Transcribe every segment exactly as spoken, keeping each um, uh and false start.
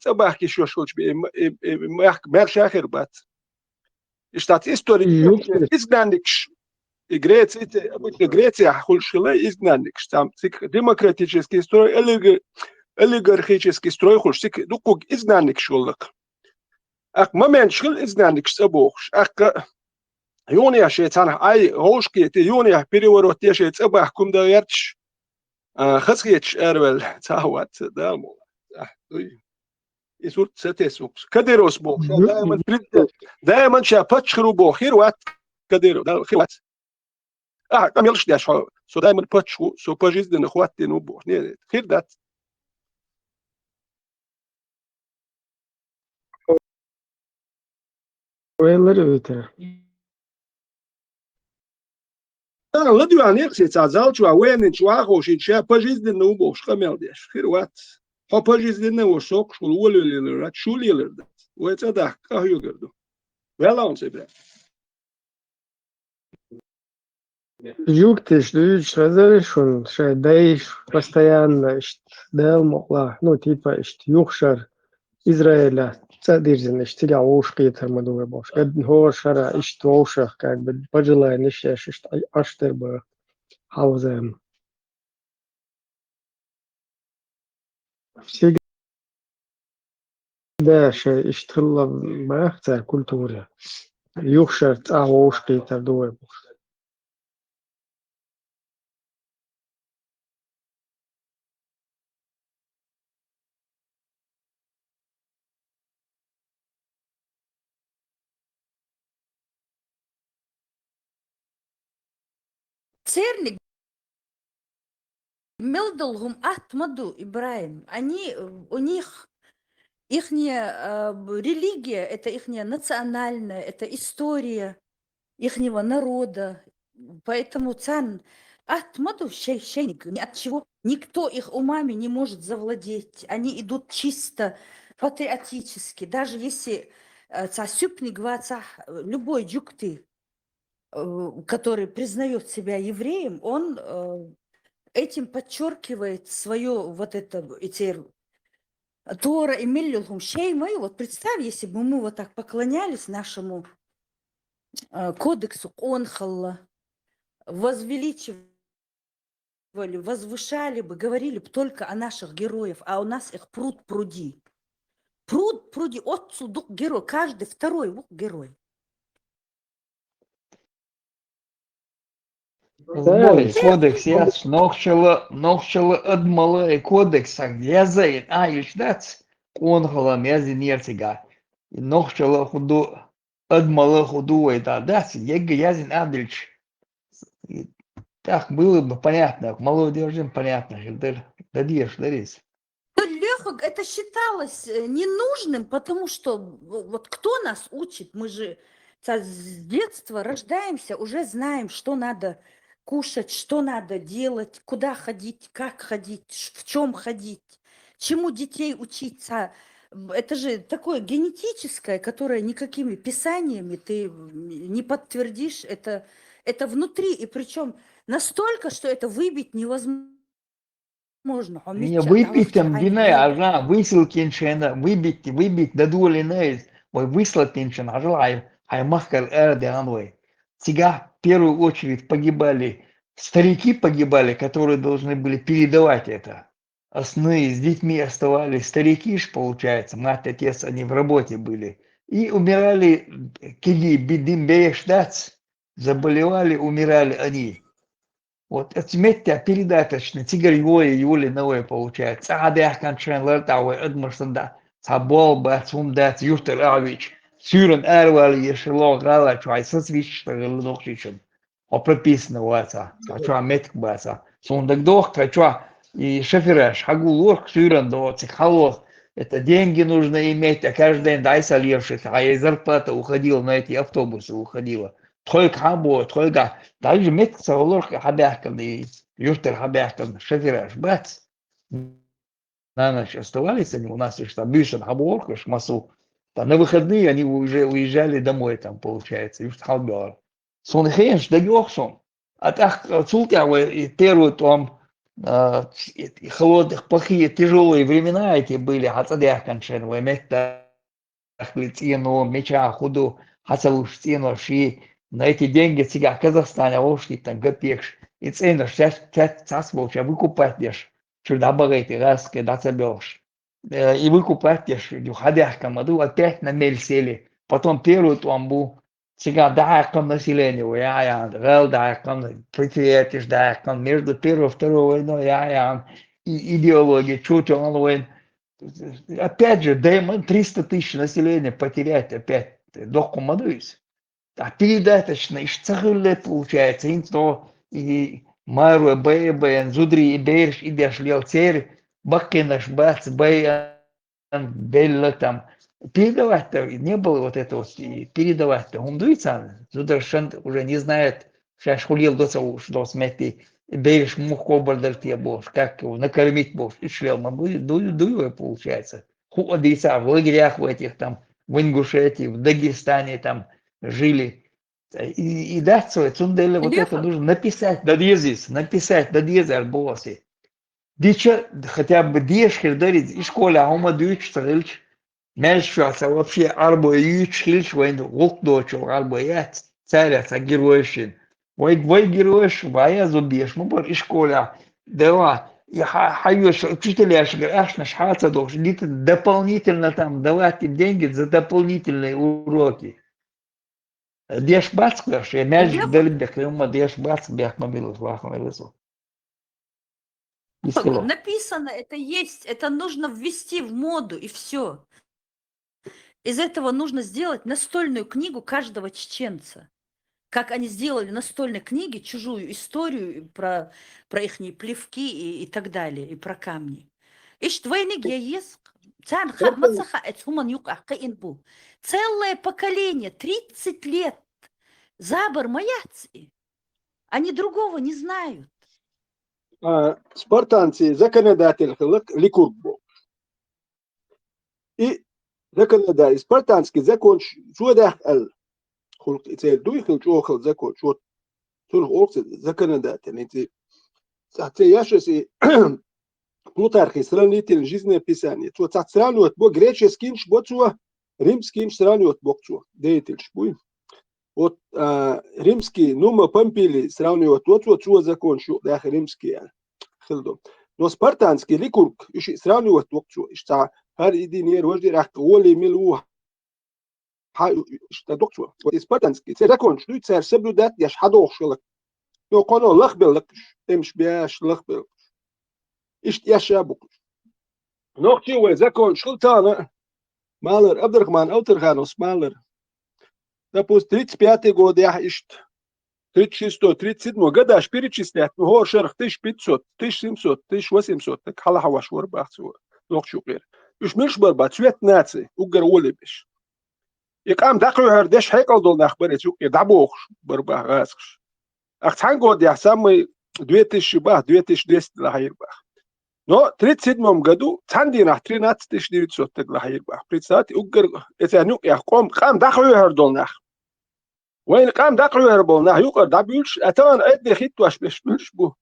цӀа бахка йиш йолаш хилча бе, и м-, и, и мехка маьрша хир бац. Иштта цхьа исторически изгнанникаш, и Греция, те, обычно Грецехь хуьлуш хилла изгнанникаш, там цига демократический строй, олига-, олигархический строй хуьлуш, цига дуккхаг изгнанникаш хилла-кх. ТӀаккха моменташ хилла изгнанникаш цӀа бохуш. ТӀаккха юханехьа шайн цхьанхьа Ӏай вовшахкхетий, юханехьа переворот де шайн цӀа бахка хӀума дан гӀерташ, а, хазахеташ араваьлла цхьа а вац, Дала мукъ лахь. Ахь дуй. И сурт ца тесна вукхус. Кадыровс боху, ша даиман президент, даиман ша паччахь хир ву боху, хир вац Кадыров, да, хир вац. Ахьа къамелаш деш хьо, со даиман паччахь ву, со пожизненно хӀоттийна ву боху. Не, хир дац. Вайлар витар. Ладуьйхьан яхаш цхьа зал чу вайнинчу ваховшийна ша пожизненно ву бохуш къамел деш. Хир вац. Хьо пожизненно волуш сокхуш волу вуо лелар вац, шу лелар дац. Вай цӀа дахка къахьоьгур ду. Ваьлла хьуна, Ибрахим. Жугташ дуьйцуш хезара шуна, шайн дайша постоянно иштта Дала мукъ лахь, ну, типа, иштта юха шара Израиля цӀа а дирзина, иштта цигахь вовшахкхетар ма ду вай бохуш. Гад хӀора шара иштта вовшах, как бы, пожеланиеш еш, иштта Ӏаш дара бан хьалха зама. Всегда шайн иштта хилла баха цара культура. Юха шара цӀа вовшахкхетар ду вай бохуш. Церниг мел долу хӀума атта ма ду, Ибрахим. Они, э, у них, ихняя, э, религия, это ихняя национальная, это история ихнего народа. Поэтому царна атта ма ду шей-, шейниг ни от чего. Никто их умами не может завладеть. Они идут чисто патриотически. Даже если, э, цхьа суьпниг вацахь, э, любой жугти, э, который признаёт себя евреем, он, э, этим подчёркивает своё вот это, эти Тора и миллюлхум шей май. Вот представь, если бы мы вот так поклонялись нашему, э, кодексу къонахалла, возвеличивали, возвышали бы, говорили бы только о наших героев, а у нас их пруд пруди. Пруд пруди, оццул дукха герой, каждый второй ву герой. Ой, кодекс яц, нохчалла, нохчалла адамалла и кодекс сан яза и Ӏа йиш дац, къонахалла язйинера цигахь. И нохчалла хӀун ду, адамалла хӀун ду вай да дац, егга язйина Ӏа дилча. Так было бы понятно, молодёжи понятно хир дара, да деш дара иза. Лёха, это считалось, э, ненужным, потому что, в-, вот кто нас учит? Мы же ца-, с детства рождаемся, уже знаем, что надо кушать, что надо делать, куда ходить, как ходить, ш-, в чём ходить, чему детей учить. Ца-, это же такое генетическое, которое никакими писаниями ты, м, не подтвердишь. Это, это внутри, и причём настолько, что это выбить невозможно. Можно, хьо мичча выбить там дина, а жа высылкинчена, выбить, выбить дадолина из, вай выслатинчен, а жа хьай, хьай махкар эр дян вай. Цигахь в первую очередь погибали, старики погибали, которые должны были передавать это. Основные с детьми оставались старики ж, получается, мать, отец, они в работе были. И умирали, киги, бидим беш дац, заболевали, умирали они. Вот, оцу меттехь передаточно цигара йоя юлина вай, получается. Цхьа а даьхкина шайн лар тӀехь вай адамаш санна, цхьа болх бац, хӀума дац, юьртара ахьа вича. Суьйранна аравала еш ло гӀала чу, хьайн сацвича хилла нохчичун. Хьо прописано вацахь, цхьа чохь меттиг бацахь. Суна дагадоху, цхьа чохь и шофераш хьагулорх суьйранна до, цига хьалох. Это деньги нужно иметь, а каждый день дай салеши, а ей зарплата уходила, на эти автобусы уходила. Тхойга хьан боху, тхойга. Даже меттиг ца гӀоларх хьабаьхкина, и юьртара хьабаьхкина шофераш бац. На ночь оставались они у нас, и что, буьйсанна хьабохург уьш массо. Да на выходные они уже уезжали домой, там, получается, юьртахь хьалабоьлхура. Суна хенаш дагайоху суна. А тӀаккха цул тӀаьхьа вай и первый тӀом, А, ц-, холодных, плохие, тяжелые времена эти были, хьацӀадаьхканчен вай меттахли цӀено, мича худу, хьацалуш цӀено ши, на эти деньги цигахь Казахстане гӀовшкийтан копекаш, и цӀенош цац, цац, цац болча выкупать деш, чур дӀабагӀайти гӀаскхи дӀа ца боьлхуш. Э, и выкупать деш, ю хьадаьхка ма ду, опять на мель сели. Потом первый тӀом бу, цигахь дӀахьаькхна население, вай яхьян, гӀала дӀахьаькхна, предприятиеш дӀахьаькхна, между первой и второй войной яхьян, и идеология, чучалан вайн. Опять же, дай мы триста тысяч населения потерять опять, доккха ма ду иза. А передаточно, иштта ца хуьлле, получается, хӀинца тхо и марой бай-, бай-, зударий и бераш и деш лел церан баккхийнаш бац, бай-, белла там. Передавать-то не было вот это вот, и передавать-то хӀума дуй царна. Зударшан уже не знает, шаьш хулел доца уж, доц метти, бераш мух кобар дал те болуш, как его, накормить болуш, ишлел ма буй, дуй, дуй вай, получается. Ху а дийца, в лагерях в этих там, в Ингушетии, в Дагестане там жили. И, и дац вай, цундела вот это нужно написать, да дезис, написать, да дезар боси. Дича хотя бы деш хир дариз, и школа хӀума дуьйцуш ца хилча, маьждигашца вообще арбой юьйцуш хилча, вайн гӀуллакх доцучул арбой яц, царца геройшин. Вай, вай геройш, вая зубеш, ма бар и школа. Дела, и хьа-, хьайош учителяшка ахчанаш хьаца дохуш, дита дополнительно там, давайте деньги за дополнительные уроки. Деш бац кхеш, я маьждиг дали бехк, я ма деш бац, бехк ма билуш, ваха ма везу. Написано, это есть, это нужно ввести в моду, и все. Из этого нужно сделать настольную книгу каждого чеченца. Как они сделали настольные книги, чужую историю про, про ихние плевки и, и так далее, и про камни. Иштта вайниг я еза, царна хаа ма ца хаьа, эцу хӀуман юкъахь кхиъна бу. Целое поколение, тридцать лет, забар ма яц и. Они другого не знают. А, спартанцы законодатель хилла Ликург бохуш. И законодатель, спартанский законаш цо дахка аьлла. Хулк и церан дуй хила чӀогӀа хила законаш. Вот цунах олу церан законодатель. И ци-, цхьа церан яшас и Плутархий сравнительный жизнеписание. Цо цхьацца сравнивать бо, греческийнаш бо цо, римскийнаш сравнивать бо цо. Деятельш буй. Вот, а, римский Нума Помпилий сравнивать бо цо, цо законаш юкъа даха римский аьлла. Хила ду. Но спартанский Ликург, уьш и сравнивать бо цо. Иштта хӀара и динера важа дирахка гӀоле мила ву. Хьа, иштта доккху цо. Вот и спартанский, церан законаш дуй, цара соблюдать деш хьадохуш хилла. Но кхоно лахбелла уьш, эмш беш лахбелла уьш. Иштта эшша бу-кх уьш. Нохчий вай законаш хила тахана, Малар, Абдрахман Алтархановс Малар. Допустим, тридцать пятый годехь иштта, тридцать шестой, тридцать седьмой годаш перечислять, ну, хӀора шарах тысяча пятьсот, тысяча семьсот, тысяча восемьсот, так хьалахьа ваш вара баха цо, нохчу къера. Уьш милш бара бац, цвет нации, уггар гӀоле беш. И къам дӀакхоьхьур деш хьекъал долу нах бара эцу юкъе дӀабохуш бара баха гӀазкхаш. Ах цхьана годехь самый две тысячи баха, две тысячи двести лахьийра баха. Но тридцать седьмом году цхьана дийнахь тринадцать тысяч девятьсот стаг лахьийра баха. Представьте, уггар эцарна юкъех къом, къам дӀакхоьхьур долу нах. Вайна къам дӀакхоьхьур болу нах юкъара дӀабуьйлуш, а тахана Ӏедде хӀиттош берш муьлш бу?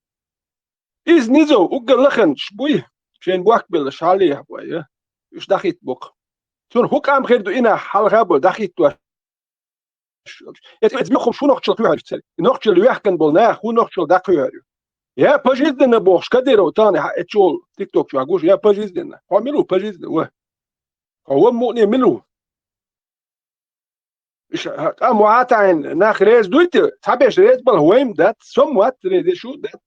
Иза низов уггар лаханчаш буй, шайн бохк беллаш хьаллехьа бой, я? Уьш дӀахӀитта боккху. Цунна хӀун къам хир ду и нах хьалха а бой, дӀахӀиттош? Эцу, эцу юххум шу нохчалла кхоьхьуьйту цара. И нохчалла вехкан болу нах хӀун нохчалла дӀакхоьхьур ю? Я пожизненно бохуш, Кадыров тахана хьа эцу чул тикток чохь гуш, я пожизненно. Хьо мила ву пожизненно, ва? Хьо ван мукъане мила ву? Иша, къам вахьа таьӀина нах реза дуй те? Цхьаберш реза балахь вайм дац, сом вац реза, шу дац.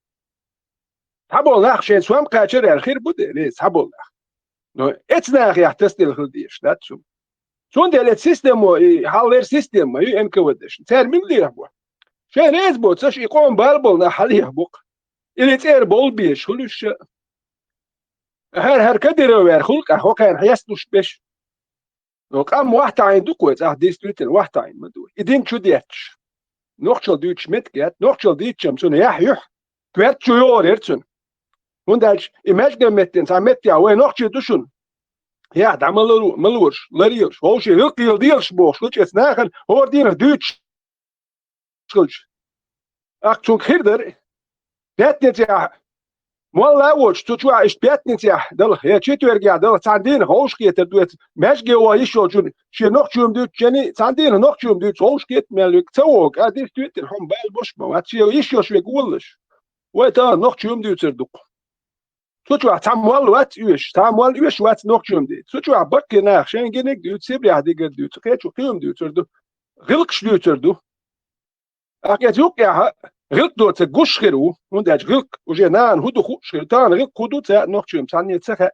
Цхьаболу нах шайн сом кхачар аьлла хир бу де, реза цхьаболу нах. Но эцу нахехь тасделла хила дезаш дац цунна. Цундела эцу системо и хьаллера система ма ю Н К В Д-шна. Цара мила лехьа бу? Шайн реза боцуш, и къоман бала болу нах хьаллехьа бу-кх. Или цӀера болу безаш хуьлуьйша. ХӀара-хӀара Кадыров вер хуьлу-кх, хӀокхарна хьесталуш беш. Но къам вахьа таьӀина ду-кх вай, цӀахь действительно вахьа таьӀина ма ду. И дин чу детташ. Нохчалла дуьйцуш меттиг яц, нохчалла дийцча-м цунна яхь юьхь, коьрта чу йогӀур яра цунна. ХӀунда аьлча и маьжган меттина цхьа меттехь вай нохчий ду шуна. Яхь дӀа ма лару-, ма лоруш, ларъелаш, вовшийн гӀиллакх йила делаш бохуш, лучкъаца нахана хӀора дийнах дуьйцуш хилча. Ахчунга хир дара. Пятницехь Молла а воцуш, цу чохь иштта пятницехь далахь, я четвергехь далахь, цхьана дийнахь вовшахкхетар ду, эца маьжге ван йиш йолчун, шен нохчо-м дуьйцучу, цхьана дийнахь нохчо-м дуьйцу, вовшахкхета мел вуьгу, ца вогу, а дистуьйтира, хьуна бала бош ма вац, шен йиш йолуш верг волалаш. Вай тахана нохчо-м дуьйцур ду-кх. Цу чохь цхьа молла вац оьшуш, цхьа молла оьшуш вац нохчо-м де. Цу чохь баккхий нах шайн гиниг а дуьйцу, Сибрехь дигар а дуьйцу, кхечу кхин-м дуьйцур ду. ГӀиллакхаш дуьйцур ду. Ахь кхетта юккъехь гӀиллакх доцург гуш хир ву, хӀунда аьлча гӀиллакх уже нана хӀун ду хууш хир, тахана гӀиллакх хӀун ду ца хаьа нохчо-м, цхьанне а ца хаьа.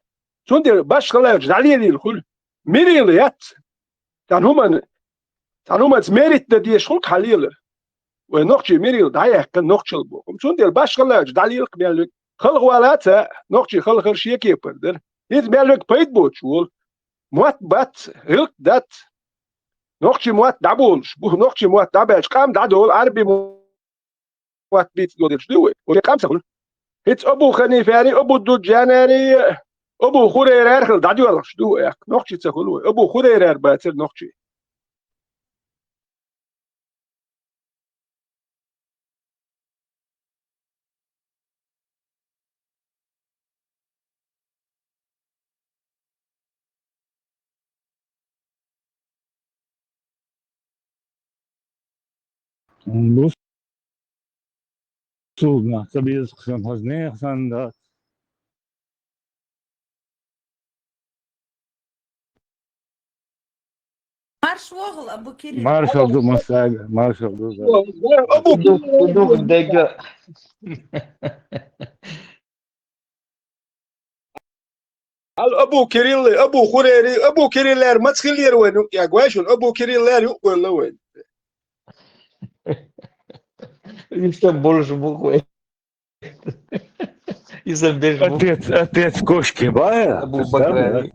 Цундела башхалла а йолчу дӀалелийла хуьлу. Мирийла яц. Цхьана хӀуманна, цхьана хӀуманца мерить дан дезаш хуьлу-кх хьан лелар. Вай нохчий мирийла дӀаяьккхина нохчалла боху. Цундела башхалла а йолчу дӀалелахь мел верг. Халхавала а ца хаьа, нохчий халхар шен кепара дара. ХӀинца мел верг пайда боцуш волу. Мотт бац, гӀиллакх дац. Нохчий мотт дӀаболуш бу, нохчий мотт дӀабаьлча, къам дӀадолу, Ӏарби мотт бийца доделаш ду вай. Вай къам ца хуьлу. ХӀинца Абу Ханифари, Абу Дуджанари, Абу Хурайрар хила дӀадоьлхуш ду вай, аьлла. Нохчий ца хуьлу вай. Абу Хурайрар бацара нохчий. Бусулба нах ца беза хазне сан дац. Марш вогӀал, Абу Кирилл. Маршалла ду, массаьрга, маршалла ду, да. Абу Кирилл. Хьал Абу Кирилла, Абу Хурайри, Абу Кириллара маца хиллера вайн юккъехь, гой шуна, Абу Кириллара юкъа вевлла вайн. Иштта болуш бу вай. Иза беш бу. Отец, отец кошки, ба? Абу Бакра.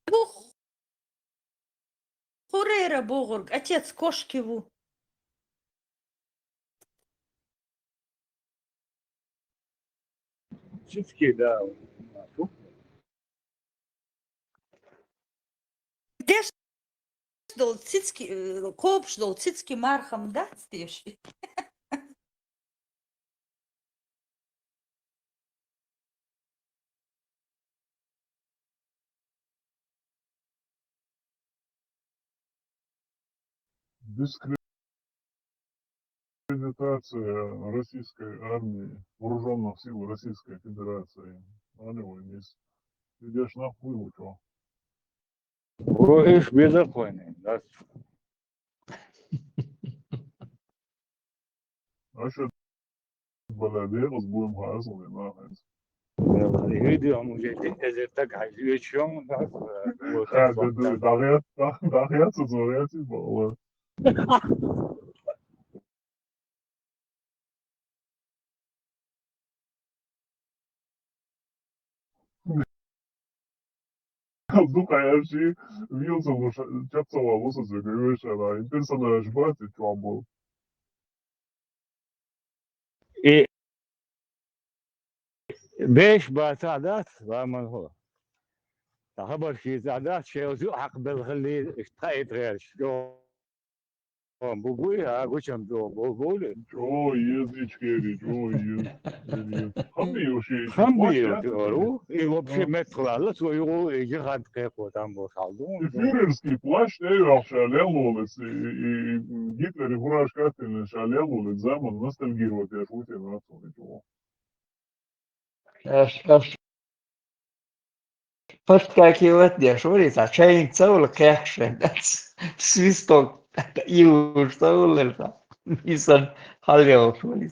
Ху-, Хурайра бохург, отец кошки ву. Цицки, да. Деш долу цицки, э, кхобуш долу цицки мархам дац теши? Дискредитация российской армии, вооружённых сил Российской Федерации. Алло, Денис. Идёшь нахуй, вы чё? Бу иш беза кхойна, да? А что, бля, дегас будем хазал, нахуй. Видео уже дин эзер так хай, вечём, да? А, да, да, да, да, да, да, да, да, да, да. Дукха аьлчи, вилсалуш чапсалалуш аса гайвешала, и персонаж бац и чохь болу. И беш бацахь дац, ламан хӀо. Ткъа хабар шийца дац, шел зу хьакхабелла хилли, иштта хаийта гӀерташ. О, бу буй, а гучам чӀогӀа бу, були? ЧӀогӀа еза, Ичкери, чӀогӀа еза. Хам бийо ши, хам бийо, плащ яц, чӀогӀа ву? И вообще меттахлалла, цо югӀу, и жихад кхайкхо там бо шалду. И фюрерский плащ тӀе а йоккхуш, ша леллолес, и, и, и Гитлери фуражка а тиллина, ша леллолес заман ностальгировать еш ву те нацо, чӀогӀа. Аш, аш. Подскакивать деш вари, цхьа чайник ца вала кхехкаш, свисток, и уж ца вала, исан хьалъяхуш вари.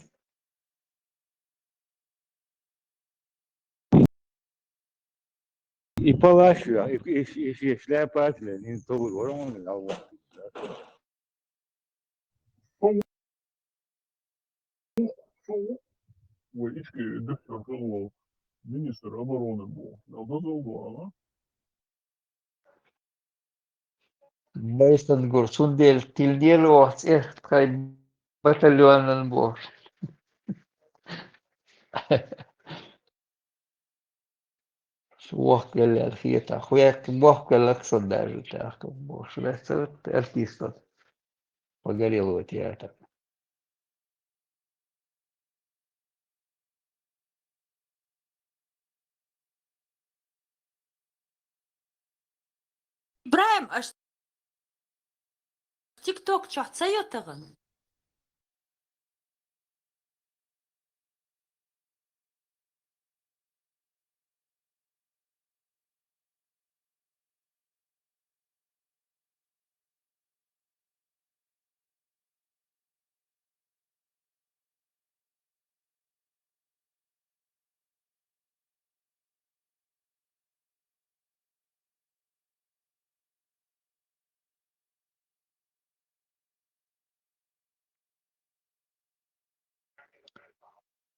И палаш, и, и, и, и шляпа, и товар, он, он, он. Вай ички доктор хилла министр обороны бу. Мел дозалла, а? Байсангур, цундела тилнера оха цӀе тхай батальонан бохуш. Вохкеллал хета, хӀу яьккхи вохкеллакх сан даже тӀаккха бохуш, ваьццара артистан Погорелого театр. ИбрахӀим, аш TikTok чохь ца йо тахана?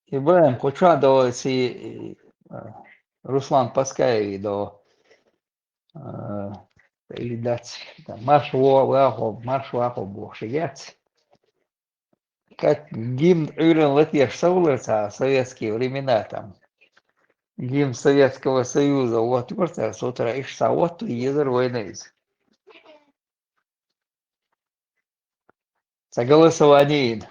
ИбрахӀим, кху чохь до си, а, Руслан Паскаевый до, а, или дац, там, марш во-, вахо, марш вахо бохуш яц. Как гимн Ӏуьйранна латеш ца хилар цхьа советские времена там. Гимн Советского Союза лоттор цара, со тара иштта схьа лотто езар вайна иза. Ца голосование йина.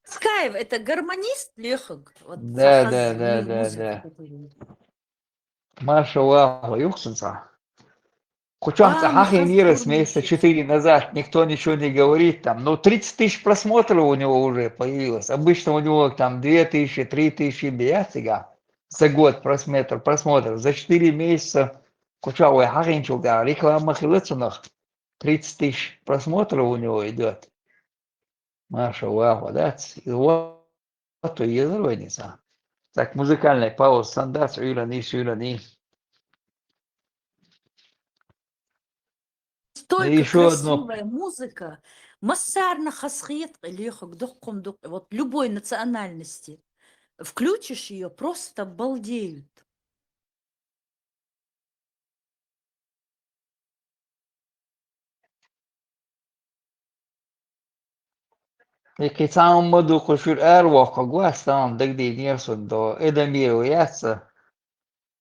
Скаев, это гармонист, Лехаг? Вот Да, да, да, да, да. Маршал Аллаху, юхсанца. Кучахца А, ну, хахин нирас месяца четыре назад, никто ничего не говорит там. Ну, тридцать тысяч просмотров у него уже появилось. Обычно у него там две тысячи, три тысячи бияцига за год просмотр, просмотров. За четыре месяца куча вай хахинчуга реклама хилацунах. Тридцать тысяч просмотров у него идет. Маршал Аллаху, да? И вот, вот то езар вайница. Так, музыкальная пауза, сандас, уйрани, суйрани. Столько И ещё одно. Красивая музыка. Массарна хасхиет, Лехаг, духкум дук-, вот любой национальности. Включишь её, просто балдеют. И кхин цхьа хӀума ма ду, кху шуьра аравоккхург вац, тахана дагадийнера суна до Эдамиров яц,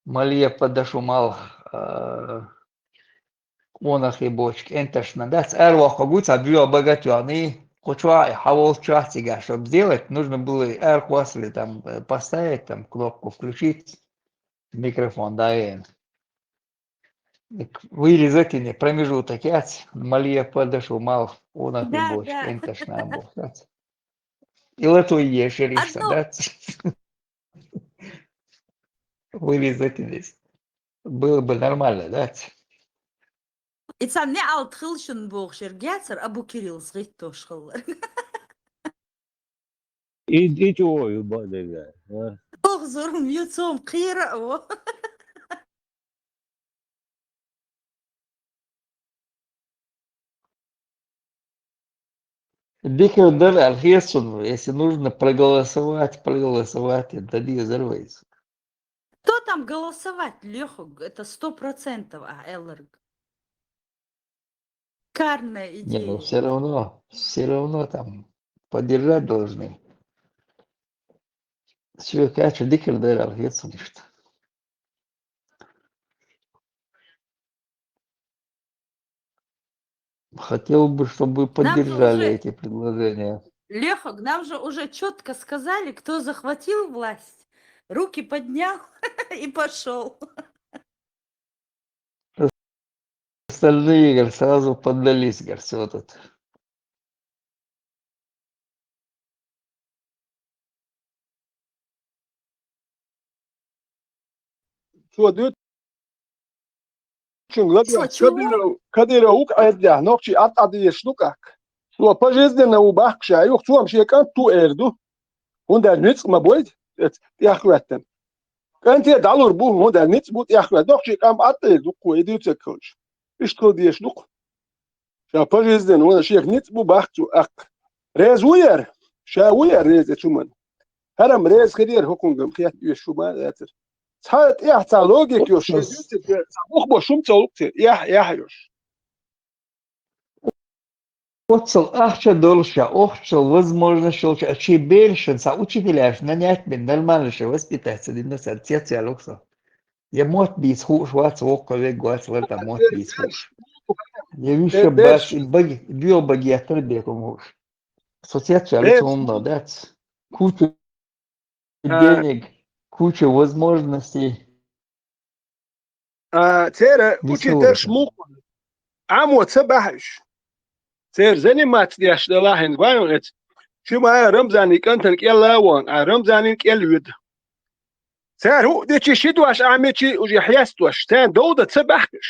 Малепа Дашумал, а, къонахий бочка, энташна дац, аравоккхург ву цхьа буьа бага тоьхний, кху чохь а, хьан волчохь а цигахь, чтобы сделать, нужно было арахоссале там, э, поставить, там, кнопку включить, микрофон, да, и вырезать и не промежуток яц, Малепа Дашумал, къонахий Да, бочка, да. Энташна бу яц. И латуй ешир иштта, Одно. Да? Вырезать и здесь. Было бы нормально, да? И цхьа неӀалт хила шуна бохуш яр гецар, Абу Кириллс гӀиттош хилар. И, и чӀогӀа ю бакъдерг, а? Ох, зурма ю, цом кхера а во. Дика дар аьлла хета суна, если нужно проголосовать, проголосовать, это дезар вайца. Кто там голосовать, Леху? Это сто процентов, а, Элларг. Карная Не, ну, идея. Всё равно, всё равно там поддержать должны. Всё, короче, дика дар аьлла хета суна иштта. Хотел бы, чтобы вы Нам же поддержали уже, эти предложения. Леху, нам же уже чётко сказали, кто захватил власть, руки поднял и пошёл. Остальные, говорит, сразу поддались, говорит, всё тут. Цо дуьйцу, цуьнга ладоьгӀна Цо чу? Кадыров, Кадыров ву-кх Ӏедалехь, нохчий Ӏад-Ӏад дезаш ду-кх. Цо пожизненно ву баккха ша, юха цо-м шен кӀант ву эр ду. ХӀунда аьлча ницкъ ма бойла, эца тӀеххоьттина. КӀанте дӀалур бу, хӀунда аьлча ницкъ бу тӀеххоьттина. Нохчий къам Ӏад а эр ду-кх, и дуьйцург хилча. Иштта хила дезаш ду-кх. Ша пожизненно ву, шех ницкъ бу баккха цо, аккха. Реза ву яра? Ша ву яра реза цу хӀуманна? ХӀара-м реза хир яра хӀокхунгам хетта оьшуш хӀума а дацара. Цхьа тӀехь цхьа логика йолуш, шен дуьйцург цхьа бух болуш хӀума ца хуьлу-кх церан, эхь-, эхь йолуш. Оццул ахча долуш а, оццул возможность йолуш а, шен берашна, сан учителяшна нанять бина, нормально шен воспитать ца дина, сан цецваьлла ву со. Я мотт бийца хууш вац, воккха вег вац, лартӀа мотт бийца хууш. Я вуьшта бац, и баги, доьла баге еттара бекхам хууш. Со цецваьлла цунна дац. Куча денег, куча возможностей. А, церан учителаш муха Ӏамо ца баьхьаш. Церан заниматься деш делахь хӀинца вайн эца. Ши ма Рамзанан кӀантана кӀел а вон, а Рамзанан кӀел вида. Цара хӀуъа дичи ши дош Ӏамичи уже хьестош, царна довда ца баьхкаш.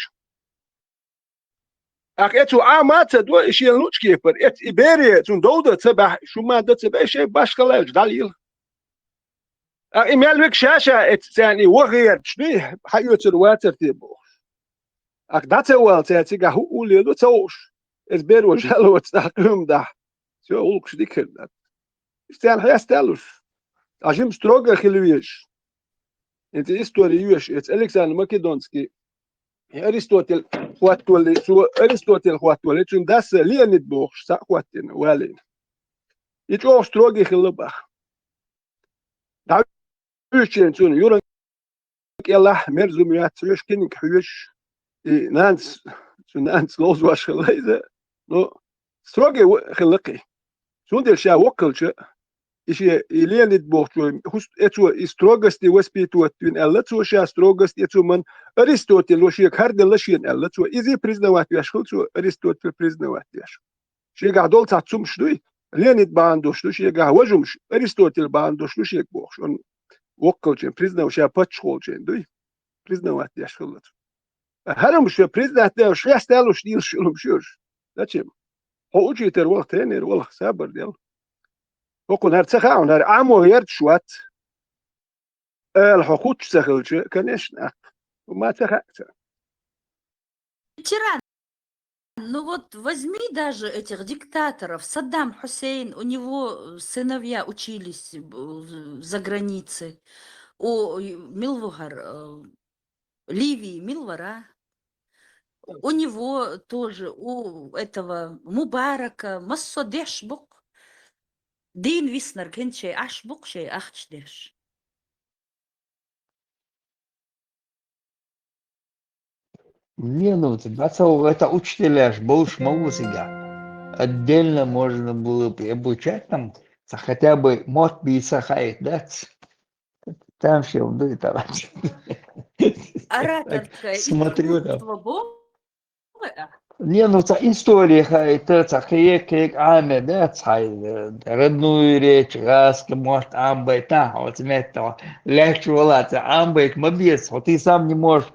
Ах, эцу Ӏама ца до, и шен лучкепар, эц и бере, цунна довда ца баьхьа, шу ма да ца баьхьа, шайн башхаллаьлча дӀалийла. Ах, и мел век ша-ша эц царна и ваха гӀерташ дуй, хьаоьцур вацар те бохуш. Ах, дӀа ца вала цара цигахь хӀуъа лело ца хууш, эц беро жалоца дӀа къуьйма дахь. Всё, гӀуллакхаш дика хир дац. Иштта царна хьесталуш. Ткъа жима строго хила везаш. ХӀинца истори йоьш, эца Александр Македонский, и Аристотель хӀоттавалли, цо Аристотель хӀоттавалли, цуьнан дас Леонид бохуш, цхьаъ хӀоттийна, валийна. И чӀогӀа строгий хилла баха. ДӀавуьйчуьйна цунна юран кӀелахь мерза хӀума яц, хьоьжуш, киниг хьоьжуш, и нанас, цу нанас ловзош хилла иза, ну, строгий ва-, хилла кхин. Цундела ша воккхалча, и шен, и Леонид бохучо, хӀус-, эцо и строгости воспитывать вина аьлла, цо ша строгость эцо ман Аристотель шега хӀара делла шена аьлла, цо иза признавать веш хилла, цо Аристотель признавать веш. Шегахь долу цхьа цумаш дуй, Леонид бахьана долуш ду шегахь, важа хӀумаш, Аристотель бахьана долуш ду шега бохуш, он воккхалчен, признав-, ша паччахь волчен дуй, признавать деш хилла цо. ХӀара хӀумаш ша признать деш, шех сталуш дийлаш йолу хӀумаш ю уьш. Зачем? Хьо учитель валах, тренер валах, сабар дел. ХӀокхунна хӀара ца хаьа, хӀара Ӏамо гӀерташ вац. Ала хьо хуттуш ца хилча, конечно, аккха. ХӀума ца хаьа ца. Ветеран, ну вот возьми даже этих диктаторов. Саддам Хусейн, у него, э, сыновья учились, э, за границей. У, э, мила ву хӀара, э, Ливии мила вара. У него тоже, у этого Мубарака массо а деш бу-кх. Дийна виснарг хӀинца шайн Ӏаш бу-кх, шайн ахча деш. Не, ну, это, это учителяш болуш ма ву цигахь. Отдельно можно было бы обучать там, ца хотя бы мотт бийца хаийта дац. Там всё дуй, товарищ. Ораторское искусство бу-кх. Не, ну, ца история хаийта, ца кхе-кхе Ӏаме дац хьайн, э, родную речь, гӀазкхи мотт Ӏамбайта, хьо ца метта, лаьтташ вала ца Ӏамбайта ма беза, хьо ты сам не можешь,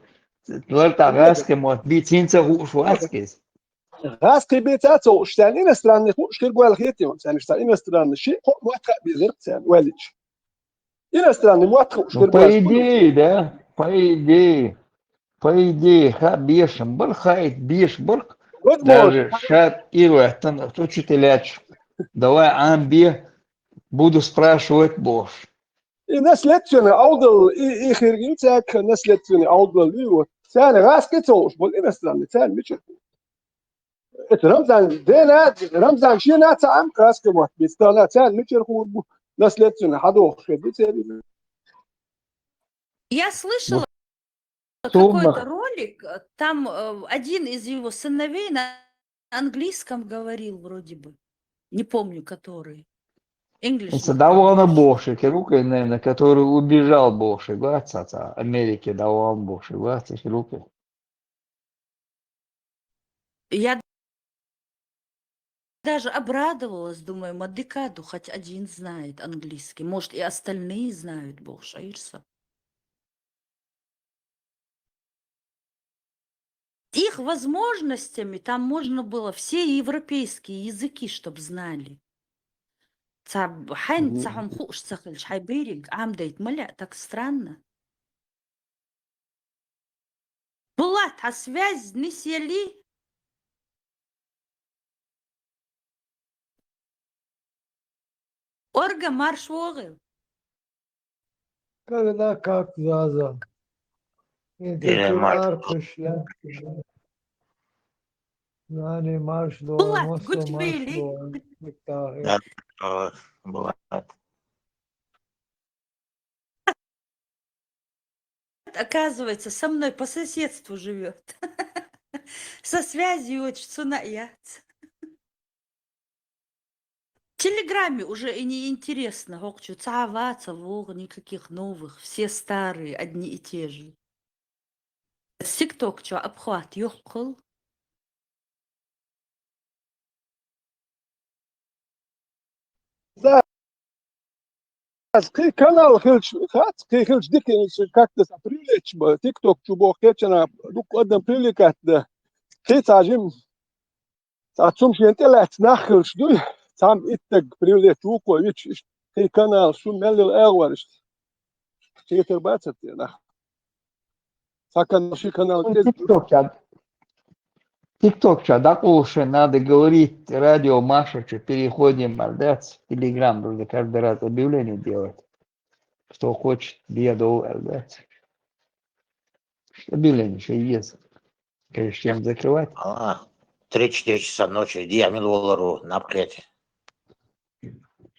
лартӀа гӀазкхи мотт бийца хӀинца хууш вац иза. ГӀазкхи бийца а ца хууш, царна иностранный хууш хир гойла хетий, царна иштта иностранный шиъ-кхоъ мотт хаа безар царна, ваьллича. Иностранный мотт хууш хир гойла. Ну, по идее, да, по идее. По идее, хаа бешан бара, хаийта беш бара. Даже ша ирветтан учителяч, давай Ӏамбе, буду спрашивать бохуш. И наследственный Ӏовдал, и, и хир ю цаьрга наследственный Ӏовдал, и вот. Царна гӀазкхи ца хууш болу иностранный, царна мичара хуур? Это Рамзан, дена, Рамзан шена ца Ӏам гӀазкхи мотт бийца, царна мичара хуур бу, наследственный хьадохуш хир ду церан. Я слышала какой-то ролик, э, там, э, один из его сыновей на английском говорил вроде бы. Не помню, который. English. Ца дӀавахана бохуш хир ву-кх, наверное, который убежал бохуш хир вац, ца, ца Америке дӀавахана бохуш хир вац, хир ву-кх. Я даже обрадовалась, думаю, ма дика ду, хоть один знает английский. Может, и остальные знают, бохуш, айрса. Их возможностями там можно было все европейские языки, чтоб знали. Ца хьайн ца хьума хууш ца хилча, хьайн берриг Ӏамдайта ма лаьа, так странно. Булат, хьан связь нисъели? Орга, марш вогӀийла. Когда как, Заза. Э, марш. Аркхуьш лаьтташ. Нани, марш ло, Булат, массо марш гучбели. Ло, спектакль. Да, э, Булат. Оказывается, со мной по соседству живёт. Со связью очень цена яц. В Телеграме уже и не интересно, хокчу цава, цавуг, никаких новых, все старые, одни и те же. ТикТок чё, обхват ёхкул. Да. Кхы канал хилч, хац, кхы хилч дикин, как-то са привлечь ба, TikTok чу бо кечана, дук адам привлекать да. Кхы ца жим, ца цум шен тӀе лаьцна нах хилч дуй, цам иттаг привлечь вуко вич, иш, кхы канал, шу меллил эгӀвариш. Четар бацат те нах. Са канал, ши канал. Ой, кез. TikTok ча, TikTok ча, да, кулше надо говорить, радио Маша, что переходим, а, да, в Telegram, нужно каждый раз объявление делать. Кто хочет, бедов, а, да. Объявление что есть. Конечно, чем закрывать. А, три-четыре часа ночи, дия мил волару, напхете.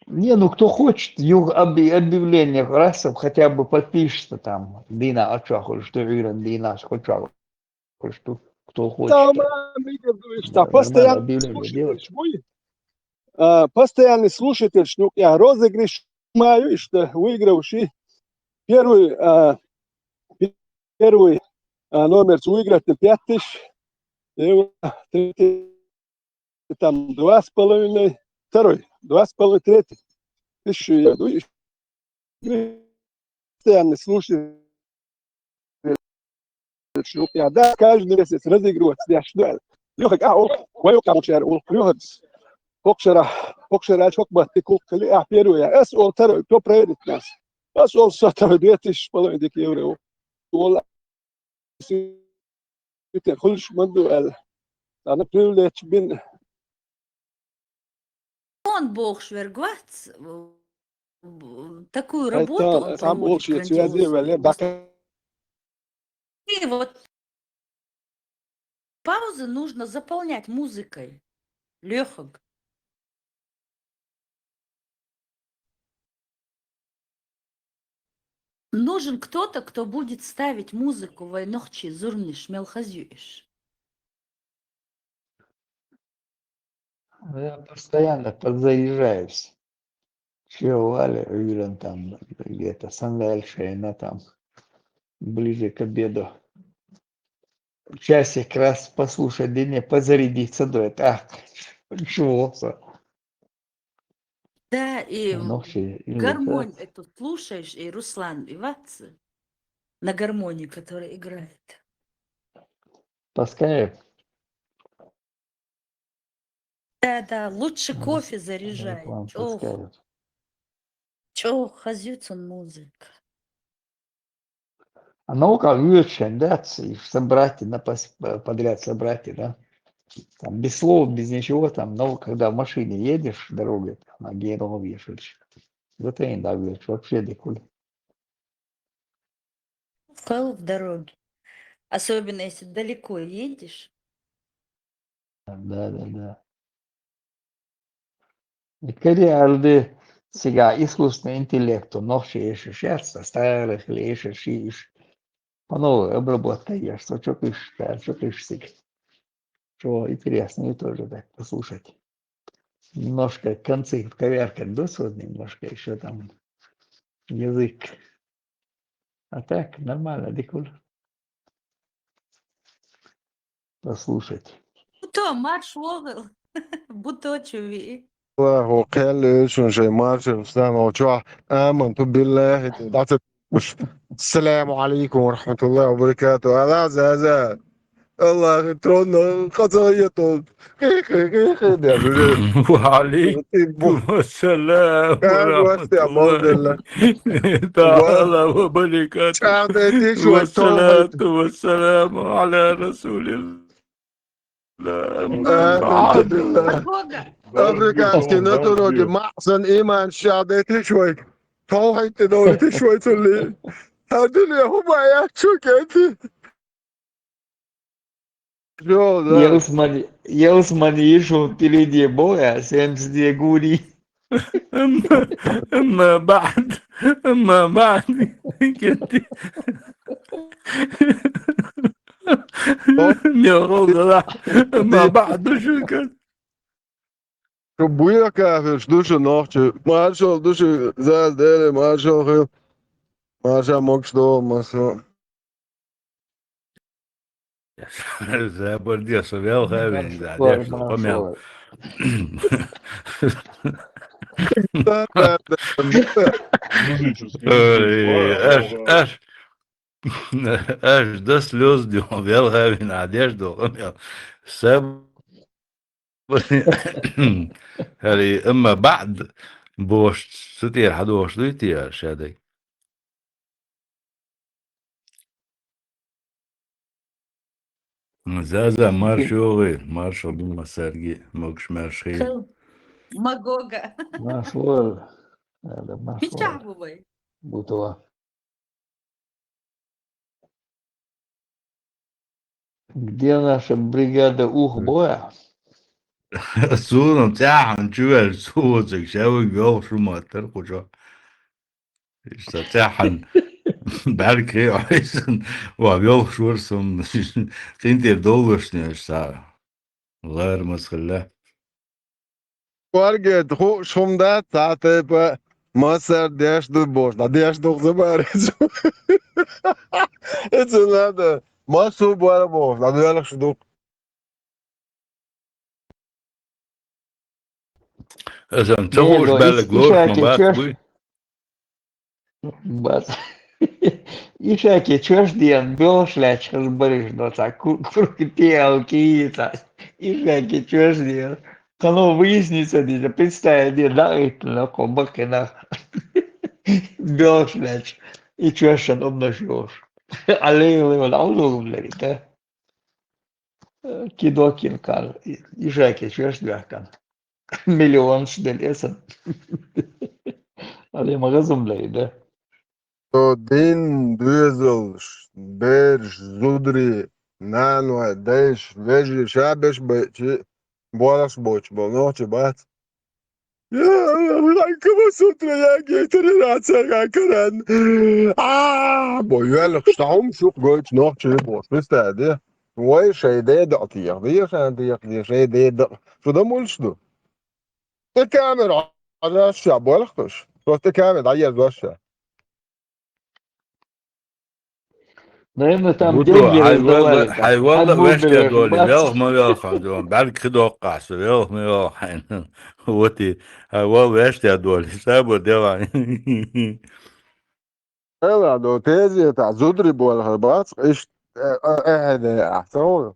Не, ну кто хочет, юг объ-, объявление, раз хотя бы подпишется там, дина ачахур, что Иран, дина ачахур, что кто хочет. Тамам, Игорь Дуевич, да, нормально, постоянно объявление слушатель делать. Шмуй. А, постоянный слушатель, ну, я розыгрыш маю, что выигравший первый, а, первый, а, номер выиграть на пять тысяч евро, третий там два с половиной, второй, два с половиной, третий. Тысячу я даю. Постоянно слушаю. Я, да, каждый месяц разыгрывать. Я что? Лёха, а, о, ой, о, кому чар, о, Лёха. Покшера, покшера, чок бат, ты кук, а первый, а, с, о, второй, кто проверит нас? А с, о, со второй, две тысячи с половиной евро. О, Ситер хуьлуш ма ду аьлла. Царна привлечь бина. Он бохуш вер гвац, такую работу он проводит грандиозную. И вот паузы нужно заполнять музыкой. Лёхаг. Нужен кто-то, кто будет ставить музыку, вай нохчий зурмниш мел хазюиш. Ну, я постоянно подзаряжаюсь. Чего, Валя, уверен, там где-то Сандальшина, там ближе к обеду. Часик раз послушать, да не позарядиться до этого. А, чего? Да, и, ну, вообще, или гармонь так. Эту слушаешь, и Руслан, и вац на гармонии, который играет. По скайпу? Да, да, лучше кофе заряжай. Чох. Чох, хазюцун музыка. А наука вывешен, да, ц-, собрать на пос-, подряд собрать, да? Там без слов, без ничего, там, ну, когда в машине едешь дорогой, там, а где новый ещё? Вот и да, говоришь, вообще дикуль. Вкал в дороге. Особенно, если далеко едешь. Да, да, да. Кери алды сега искусственный интеллект, он вообще ещё сейчас, старых или ещё шиш. По новой обработка есть, что чё пишешь, да, чё пишешь сега. Что интересно, и тоже так послушать. Немножко концы коверкать, да, вот немножко ещё там язык. А так нормально, дикуль. Послушать. Будто марш вогыл. Будто чуви. Аллаху кхел шун шей марш стану чо. Аман ту биллахи. Ассаламу алейкум ва рахматуллахи ва баракату. Ала заза. Аллах тронна хазаятун. Ва алейкум ассалам ва рахматуллахи таала ва баракатух. Ва салату ва саламу аля расулилла. Африканский на дороге. Махсан иман шадети швай. Тау хайты дорити швай цули. Хадили хубая чукети. Шо, да. Ялсмани, ялсмани йишу тилиде боя, семсде гури. أما، أما بعد، أما بعد. Мел гӀолла, أما بعد, шуьга. Шу буя кафеш ду шу нохчи. Маршал ду шу, заз деле маршал хил. Марша могуш ду, масо. Забарде со велхавин, да, деш, маршал. Ой, аш, аш, аш до слёз дю, велхавин, а деш, до, саб ХӀара, амма баӀд бохуш, цу тӀера хьадохуш дуй те шаьдай? Заза, марша йогӀий, марша бу массаьрга, могуш-маьрша хила. Хила. Ма гога. Марша вала. Ада марша вала. Мичахь бу вай? Бутова. Где наша бригада ух боя? Суна цӀаьхьана чу ваьлча, цу воцург ша вуьг йолхуш ву ма тара кхучо. Иштта цӀаьхьана бӀаьрг хи Ӏойсан, ва йолхуш вара суна, къинтӀера довлашна ша. Лара маса хилла. Коргет хууш хӀума дац, цхьа тайпа массара деш ду бохуш, дӀа деш ду-кх забарис. Эцу надо, массо а бара бохуш, дӀа доьлхуш ду-кх. Аса ца хууш баьллаг лоруш ма бац, буй? Бац. Ишаки чоьш дена, боьлхуш лаьтташ хаза бариш доцахь, ку-, курка тӀе ал кийца. Ишаки чоьш дена. Кхано выясниться деза, представить де, дӀахӀиттина кхо баккхинах. Боьлхуш лаьтташ. И чоьшшан обнаш йолуш. Аллей, аллей, вала, алло, лари, да? Кидо кин кар, и-, ишаки чоьш доьхкана. Миллионаш делла эцан. Али ма газум лей, да? Со дин доьзалш, берш, зударий, наной, дайш, вежарий, ша беш байчи, боарахш боцуш болу нохчи бац. Я, я, я, кого с утра я гей тренироваться, как ран. А, бо, я, лук, что он, шух, гой, нохчи, бо, представь, да? Вай шайн ден дакъа техадо, шайн техадо, шайн ден дакъа. Шу дан мулш ду? ТӀе камера хьажаш ша, боьлхуш. Просто камера дӀаерзош ша. Наверное, там деньги раздавали, там. Хьай валла, хьай валла вешта доли, велха ма велха, бац. БӀаьрг хи доккхахь со, велха ма велха хьайна. Вот и, хьай валла вешта доли, сабар де вайн. Эла, до тезетахь зударий боьлхур бац, иштта, э, э, э, э, э, ца хуьлу.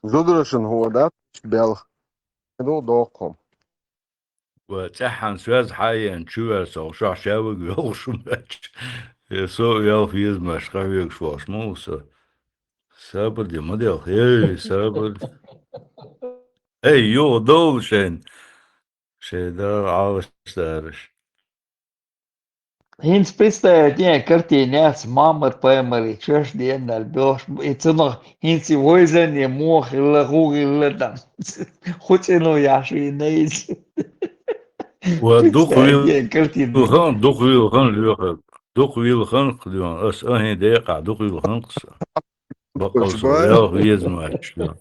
Зударшна хӀун дац, иштта белха. Ду доккхум. Ва цӀеххьана соьз хьаена чу вер со, шо ша вуьг велхуш ву моьттуш. Э, со велха веза моьттуш, къахьоьгуш волуш ма ву со. Сабар де, ма делха, эй, сабар де. Эй, юха довла шайна. Шайн дагӀа Ӏалашдараш. ХӀинца представить е, картина яц, мамар-паймари чоьш денал боьлхуш, и цунах хӀинца и вайзанне муха хилла, хӀун хилла там. ХӀун цӀено яхьаш вийна иза. Ва дукха представить е, картина. Вилхан, дукха вилхан лоьхар. Дукха вилхан кху дуьйна. Ас ахӀи декъахь дукха вилхан кху со. Баккъал со велха веза моьттуш ду.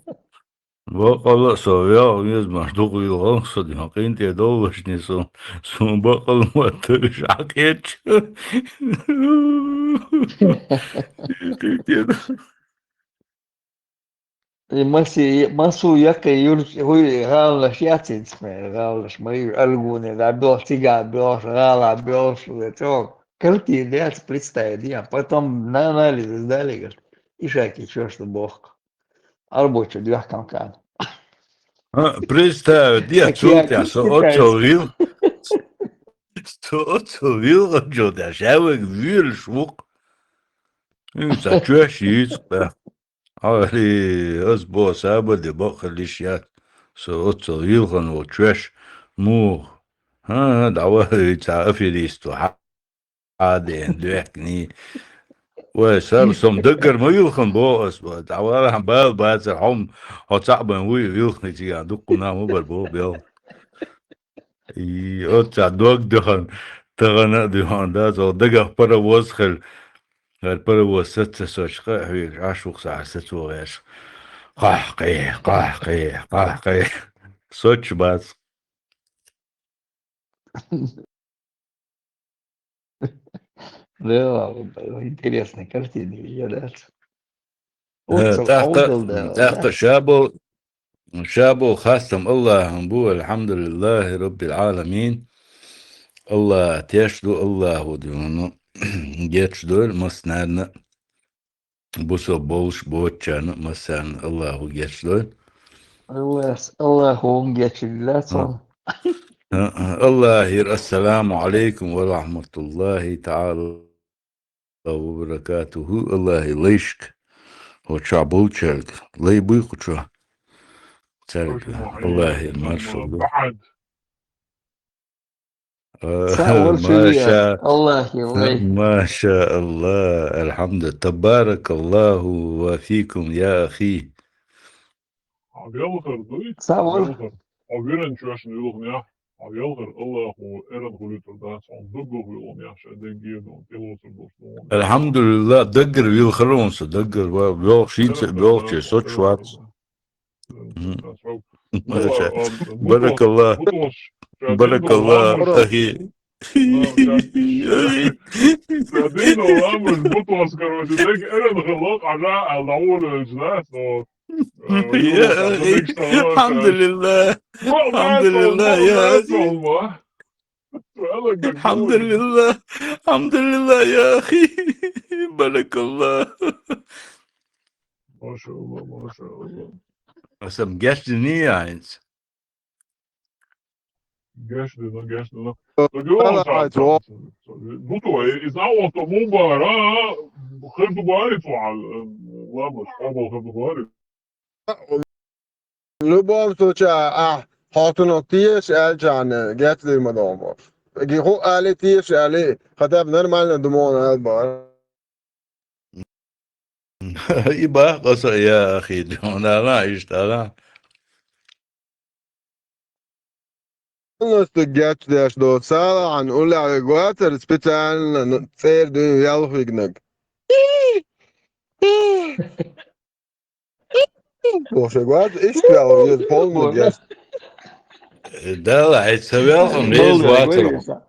Баккъала а со велха веза моьттуш, дукха вилхан со дуьйна, къинтӀера довлашний со, суна баккъала моьттуш Ӏа кхетча. И маси-, масу яккхий юрт, хӀуй, гӀаланаш яц хӀинца, гӀаланаш ма ю, Аргуне дӀа боьлхуш, цига боьлхуш, гӀала боьлхуш, чӀогӀа. Картина яц, представить е, потом на анализ сдали, говорит, ишаки чоьш ду бохку. Арбочу дуьхкам кан. А, представь, де, так цул я тӀехь со оццул вил-, со оццул вилхачул тӀехь ша вайга воьлуш ву-кх. М, ца чоьш йийцу-кх тӀаккха. Хьали, ас боху, саба де бакъ хила йиш яц. Со оццул вилхана волу чоьш муха? ХӀан, хӀан, дӀавахара вай цхьа аферист ву, хьа-, хьадеана доьхкиний. Вай, саб, сом даггара ма вилхина боху ас, ва, дӀавалахьа бала бацара, хьо-м, хьо цхьаъ бен вуй, вилхина цигахь дуккха нах ма бара боху бел. И, оццахь дог дахана, тахана а дуьхьал дац, оха дагах паровоз хила. ХӀара паровоз саца сочу кхаъ хьоьгуш, Ӏаш ву-кх сан сацо гӀерташ. Къахь-къе, къахь-къе, къахь-къе. Сочу бац. Да, интересная картина, видишь, да? Э, Оццал тӀаккха, хьовдал, да, тӀаккха да? Ша бо-, ша бо хастам Аллахьан бу, алхьамдулиллахи раббил Ӏаламин. Аллахь теш ду, Аллахьу дуьхьал гечдойла массанарна. Бусалба болуш боцучарна массарна Аллахьу гечдойла. Аллахь, Аллахьу гечдойла цунна. А, а, Аллахьера ассаламу Ӏалайкум ва рахьматуллахи таӀала ва баракатуху. Аллахье лайшка, хӀокху чохь болчаьрга, лай буй кху чохь цаьрга. Аллахьера маршалла. Э, Ца вар шу маша-, яц, Аллахье вай. Маша Аллах, алхьамду, табаракаллаху ва фикум, я ахи. Хьо велхар дуй? Ца вар. Велхар. Хьо виран чоьшна юлханехь, хьо велхар Аллахьо эрна хуьлуьйтур дац, хьо даггал хуьлу нех ша деггера ду, тӀелоцур долуш ду. Алхьамдулиллах, даггара вилхар ван со, даггара ва-, велхаш хӀинца а, велхаш а, сочу вац. Мгм. Баракалла. Баракалла, ахи. Дина ламаз бутос, короче, дег эрна хилла, къажа а лавулуьйтуш дац, но, э, я ахи. Алхьамдулиллах. Алхьамдулиллах, я ахи. Алхьамдулиллах. Алхьамдулиллах, я ахи. Баракалла. Машалла, машалла. Аса гечдиний хӀинца? Гечдина, гечдина. Ала хьайца. Ну, то, и, и знал, что мубара, хир ду бари цу хьал, ламаз, къобал хир ду бари. В любом случае, а, хьо цунах теша аьлча, гечдийр ма догӀу. Ги хӀу али теша али, хотя бы нормально ду ма вон аьлла бара. И бах къаса, я ахи, дала иштта ала. Полностью гечдеш ду. Салахьан уллехь вегавацара специально, ну, цӀера дуьйна ялх вигнаг. Бохуш вегавац, иштта ваьлла веза полный геч. Дала, хьай ца велхана реза вацара.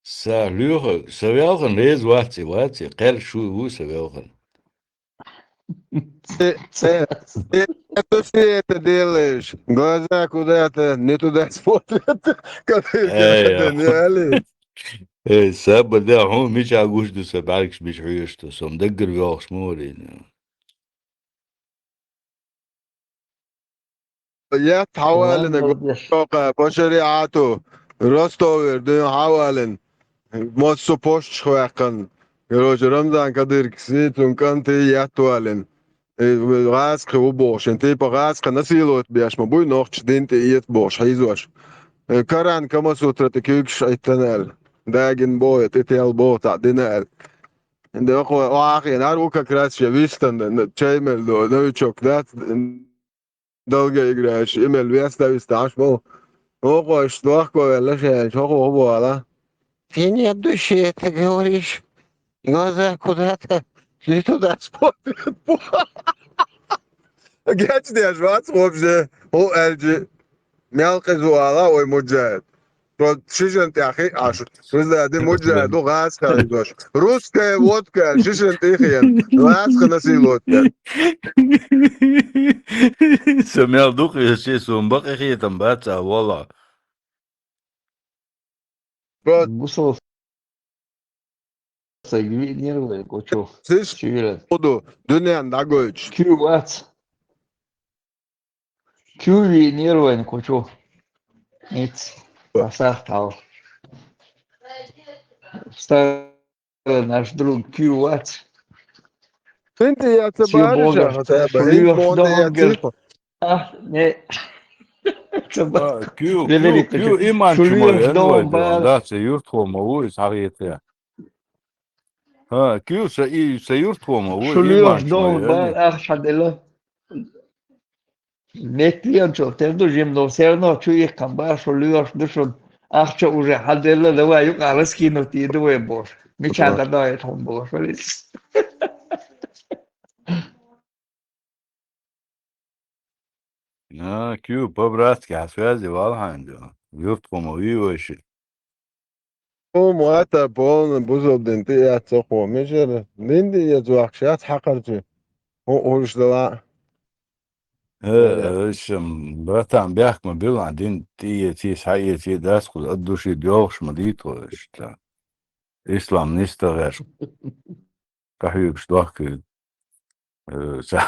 Са лоьху, са велхана реза вац и, вац и, кхел шу ву са велхана. Цве-, цве-, цвета делаешь. Глаза куда-то не туда смотрят. Эй, Кадыргеша, али. Эй, саба да, хьуна мича гуш ду, са бӀаьргаш мича хьоьжуш ду, со-м даггара воьлхуш ма варий. Етта хьавалина гӀокхо по шариату, Ростовера дуьйна хьавалина. Массо а посташ ваьккхина. Короче, Рамзан Кадыргеша, цуьнан кӀанте етта валина. Э, гӀазкхи ву бохуш, шен типа гӀазкхи насиловать беш ма буй, нохча дин тӀе эца бохуш, хьийзош. Э, Коран, Камасутра тӀе куьйгаш Ӏиттина аьлла. Дагина боху, тӀе тел боху, цхьаъ дина аьлла. ДӀа вахана, охьа а хиъна, хӀара ву как раз шен вистан, чай мел ду, новичок дац, долгая играющий, и мел веста виста Ӏаш ма ву. ВӀокхо иштта дохко ваьлла шаьлча, хӀокхо хӀун боху ала? Ты не от души это говоришь. Глаза куда-то не туда смотрят. Гечдеш вац вообще, хӀун аьлчи. Мел къиза ву ала вай Муджахид. Тхо ши жан тӀехь хиъ Ӏаш. Шуьзади Муджахид ду гӀазкхи хьийзош. Русская водка, ши жан тӀе хиъна. ГӀазкхи насиловать. Со мел дукха, со сун бакъ хетам бац а, валла. Бусалба стаг виъ нервай кочо. Сиш чуьйран. Худу, дуьнен дӀагойтуш. Куьй вац. Куьй виъ нервайн кочо. Эц. Масах тал. Старый наш друг куьй вац. Синти яца барыша, хотя бы. Хин бонда яциху. А, не. А, кю, кю, кю, иман чу ма вен вай, да, цу юртхо ма ву, иза хьагӀетта. ХӀа, кхы ю са и-, са юртахо ма ву, шу лоьхуш иман долу ма бан яра. Ахча хьан делла? Метта леанчо тера ду жимма, но всё равно чу иккхам бан, шу лоьхуш ду шуна. Ахча уже хьан делла, давай юкъа раскинуть йийр ду вай бохуш. Мича дан доуьйту хьуна бохуш вара иза. А, кхы ю, по-братски, хьан связи вала хьайна ду. Юртахо ма вий вайши. Хьо ма ваьтта полна бузалдина тӀеэцна хьо, мичара? Дин тӀеэца вахкаш яц хьакхарчий? ХӀун уьш дала? Э, э, ишам, братан, бехк ма билла, дин тӀеэций, схьаэций, дац кхуза, от души доьлхуш ма дий тхо иштта. Ислам нисдахарш. Къахьоьгуш дохкий. Э, ца,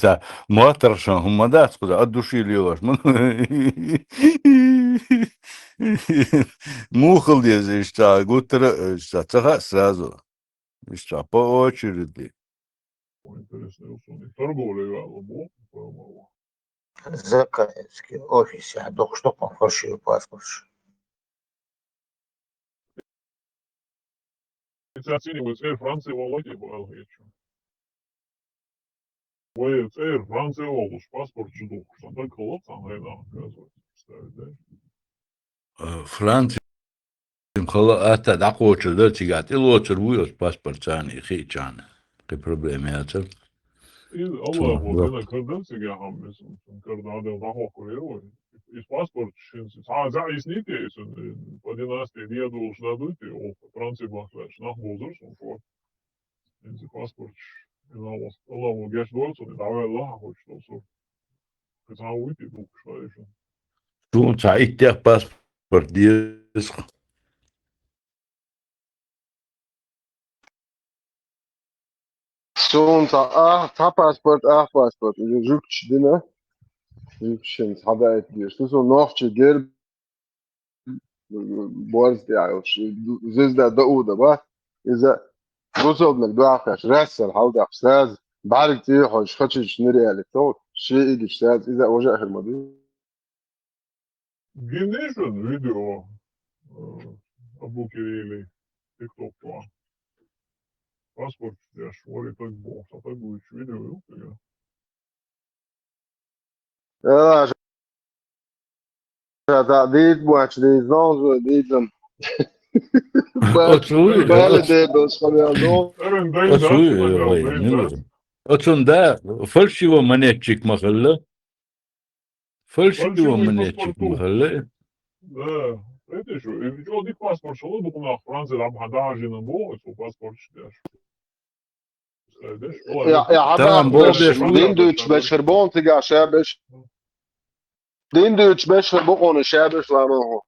ца, моттаргӀа шун хӀума дац кхуза, от души лелош. Муха хила деза иштта, гуттара а иштта, ца хаьа сразу. Иштта, по очереди. Интересно, торговля вяла бу, по-моему. Закаевский офис, я дохуш доккхун фальшивый паспорташ. Оценивается Air France волоте, бу алгӀечу. Вай цӀера Франция волуш паспорт чу духуш, сан даг хала цхьана хӀайна, оказывается, представить, да? Э, Франция хала атта дӀакхочур дара цигахь, тӀелоцур вуй оцу паспорт царна и хиъчарна. Кхин проблема яцара. Иза Аллахо дина кара дара цигахь хьан, иза кара дӀа дӀахохкур яра вай. Иза паспорт шин цхьа а заӀийсний те, иза, э, по династии дедулаш да дуй те, оха Франция бахлаьчу нах бовзар сан шо. Иза паспорташ, Аллахо гечдойла цунна, дӀаваьлла хьан хочет долу сур. Кхин цхьа а вуй те духуш, хаьий шуна? Суна цхьа иттех паспорт деза. Суна цхьа, а, цхьа паспорт, а, паспорт. Иза жуьгташ дина. Жуьгташна цхьа даита деза. Шу суна нохчий герб борз тӀехь йолуш, звезда Дауда бац. Иза бусалбаниг дуьхьал кхаьчча, раьссар хьалдаккха, сразу бӀаьрг цӀий хьожуш, хачийчу нуьре аьлла, шен игича сразу иза а важа а хир ма ду. Гиндий шуна видео, э, Абу Кирилли, тикток чохь? Паспорт деш, вари таг боху, сан таг вуьйцуш видео ю, тага? Ша дӀа дийца боьлча дийца, дон, дийцам. Оцу вуй, бала оцу дер долуш хьан ял дон. Оцу вуй, вай, мила. Оцунна да, фальшивый монетчик ма хилла. Фальшивый монетчик ма хилла. Да, это ещё, и чё, дика паспорт шо, дукха нах Франция дӀа бахьан дӀахьажийна боху, оцу паспорташ деш. Я, я, хьан боху, дин дуьйцуш беш хир бу хьуна цигахь ша беш. Дин дуьйцуш беш хир бу хьуна ша беш ламан хьо.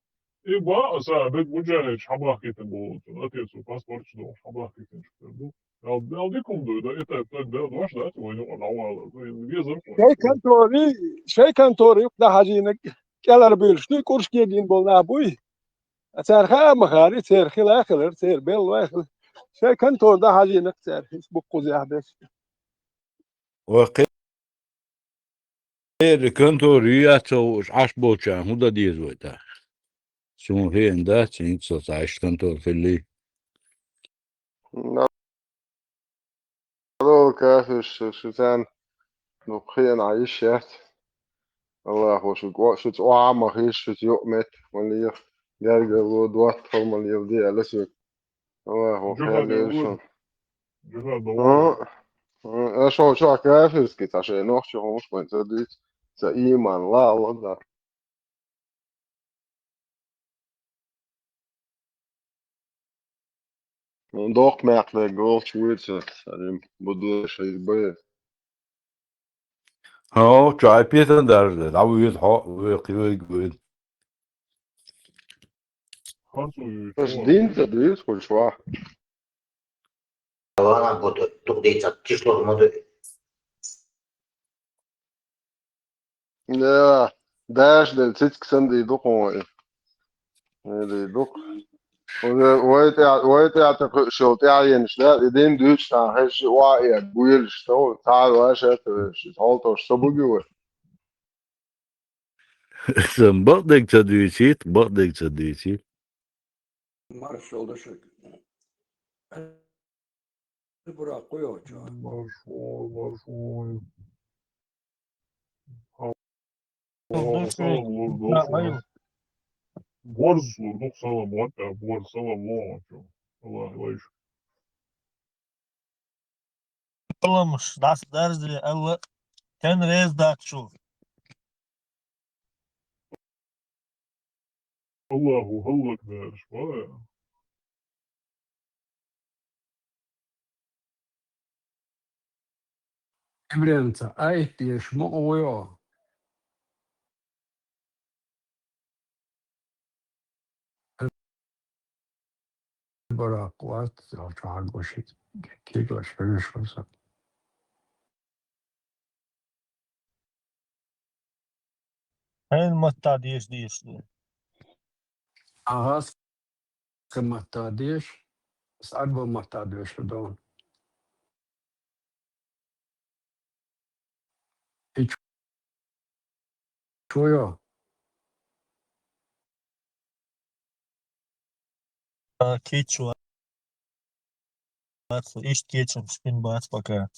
И ба, аса, бек муджахидаш хьан бахкийтина бу, отец у паспорташ дохуш хьан бахкийтина шу ду. Ал, ал дика хӀума ду, да, это, так, да, дош дац, вайн юкъа дӀавала, вайн везар хьо. Шайн контори, шайн контори юкъа дӀахьажийнарг кӀелхьарбуьйлуш дуй, кӀурш кегийна болу нах буй? Цара хаа ма хаьара, церан хила а хилар, церан белла а хилар. Шайн контора дӀахьажийнарг цара, иза бу кхузахь дерш. Ва кхе-, кхеран контора ю яц ца хууш Ӏаш болчарна хӀун дан деза вай тӀаккха? Суна хиъна дац, хӀинца со цхьа иштта контора хиллий. Дала кафирш шу царна дукха хиъна Ӏан йиш яц. Аллахо шу кӀо-, шуьца охьа а ма хиш, шуьца юкъаметтиг ма леха, гергарло, доттагӀалла ма леладе аьлла соьга. Аллахо кхел лойла шуна. Жихад ду. А? А, аша хьо чохь кафирский, цхьа шайн нохчи хӀумаш вайн ца дуьйцу, ца ийман, ла, ла, ла. Доккха маькх дерг голчу вуьйцу, Салим, буду шайз бай. Хьо, чу Ӏай петан даржа дай, дӀавуьйцу хьо, вуьйкхи вайга вуьйцу. Ас дин ца дуьйцу, хуьлуш ваха. Вана буду, дукха дийца, тишлур ма ду. Да, даш делла цицка санна дийр ду кхуна вай. Вай дийр ду-кх. Уже вай тӀе-, вай тӀаьхьа кхуьуш йолу тӀаьхьенаш, да, и дин дуьйцуш цхьана хезча, охьа а гуьйлуш, цхьа а ваша а ца вевзаш, иза хьолтош со бугий вай? Сан бакъдерг ца дуьйцийта, бакъдерг ца дуьйцийта. Маршалла ду шуьга. Буракъ йоцу. Маршо, маршо. Салам лур ду. Борз лур ду, салам ватта, борз салам лур. Аллах вайш. Салам, дас дарзи, Алла, кен рез дакчу. Аллаху халлак берш, ва. Ибрем, ца айт деш мукъа вуйо. Баракъ вац, чагӀа гуши, кигаш хӀуьнуш васа. Хьайн матта деш деш ду. Агас ка матта деш, с арба матта деш ду. И чу-, чуйо? А, кечу. Ишт кечу, шпин бац пока.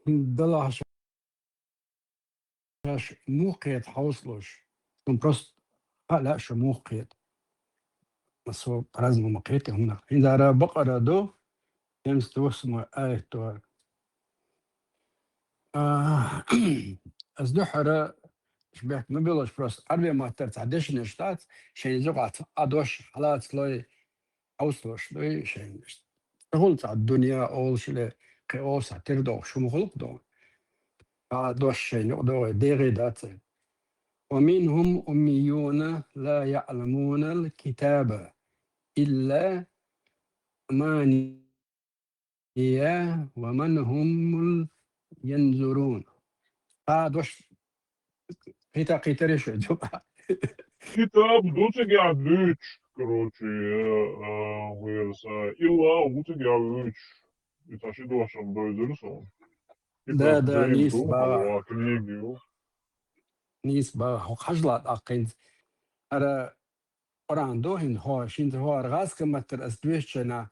Далахь шаьш муха кхета хьовсалуш. Шун просто хаьа лаьа шу муха кхета. Масо разма ма кхета хӀунах. ХӀинзара Бакъара ду, семьдесят восьмой аят ду. А, ас дуьххьара, шбехк ма белаш, просто Ӏарбе маттара цхьа дешнаш дац, шайн зугӀац а дош хьалацлой, хьовсалуш дуй шайн. ТӀехула цхьа дунья олуш или кхин олуш цхьа тера дохуш хӀума хуьлу-кх ду. А дош шайн юкъа догӀий дегӀий дац. ومنهم أميون لا يعلمون الكتاب إلا أماني وما هم ينظرون. А дош кхета кхетаре шо ду. Китаб ду цига дуьйцуш, короче, а, вирса. Илла ву цига дуьйцуш. И цхьа ши дошам дойзура суна. Да, да, нийса бахьа. Книги ю. Нийса бахьа, хьо хьажа лаьа тӀаккха хӀинца. Ара Къуръан ду хӀинца хьо, шинца хьо ара гӀазкхаматтара ас доьшучу хенахь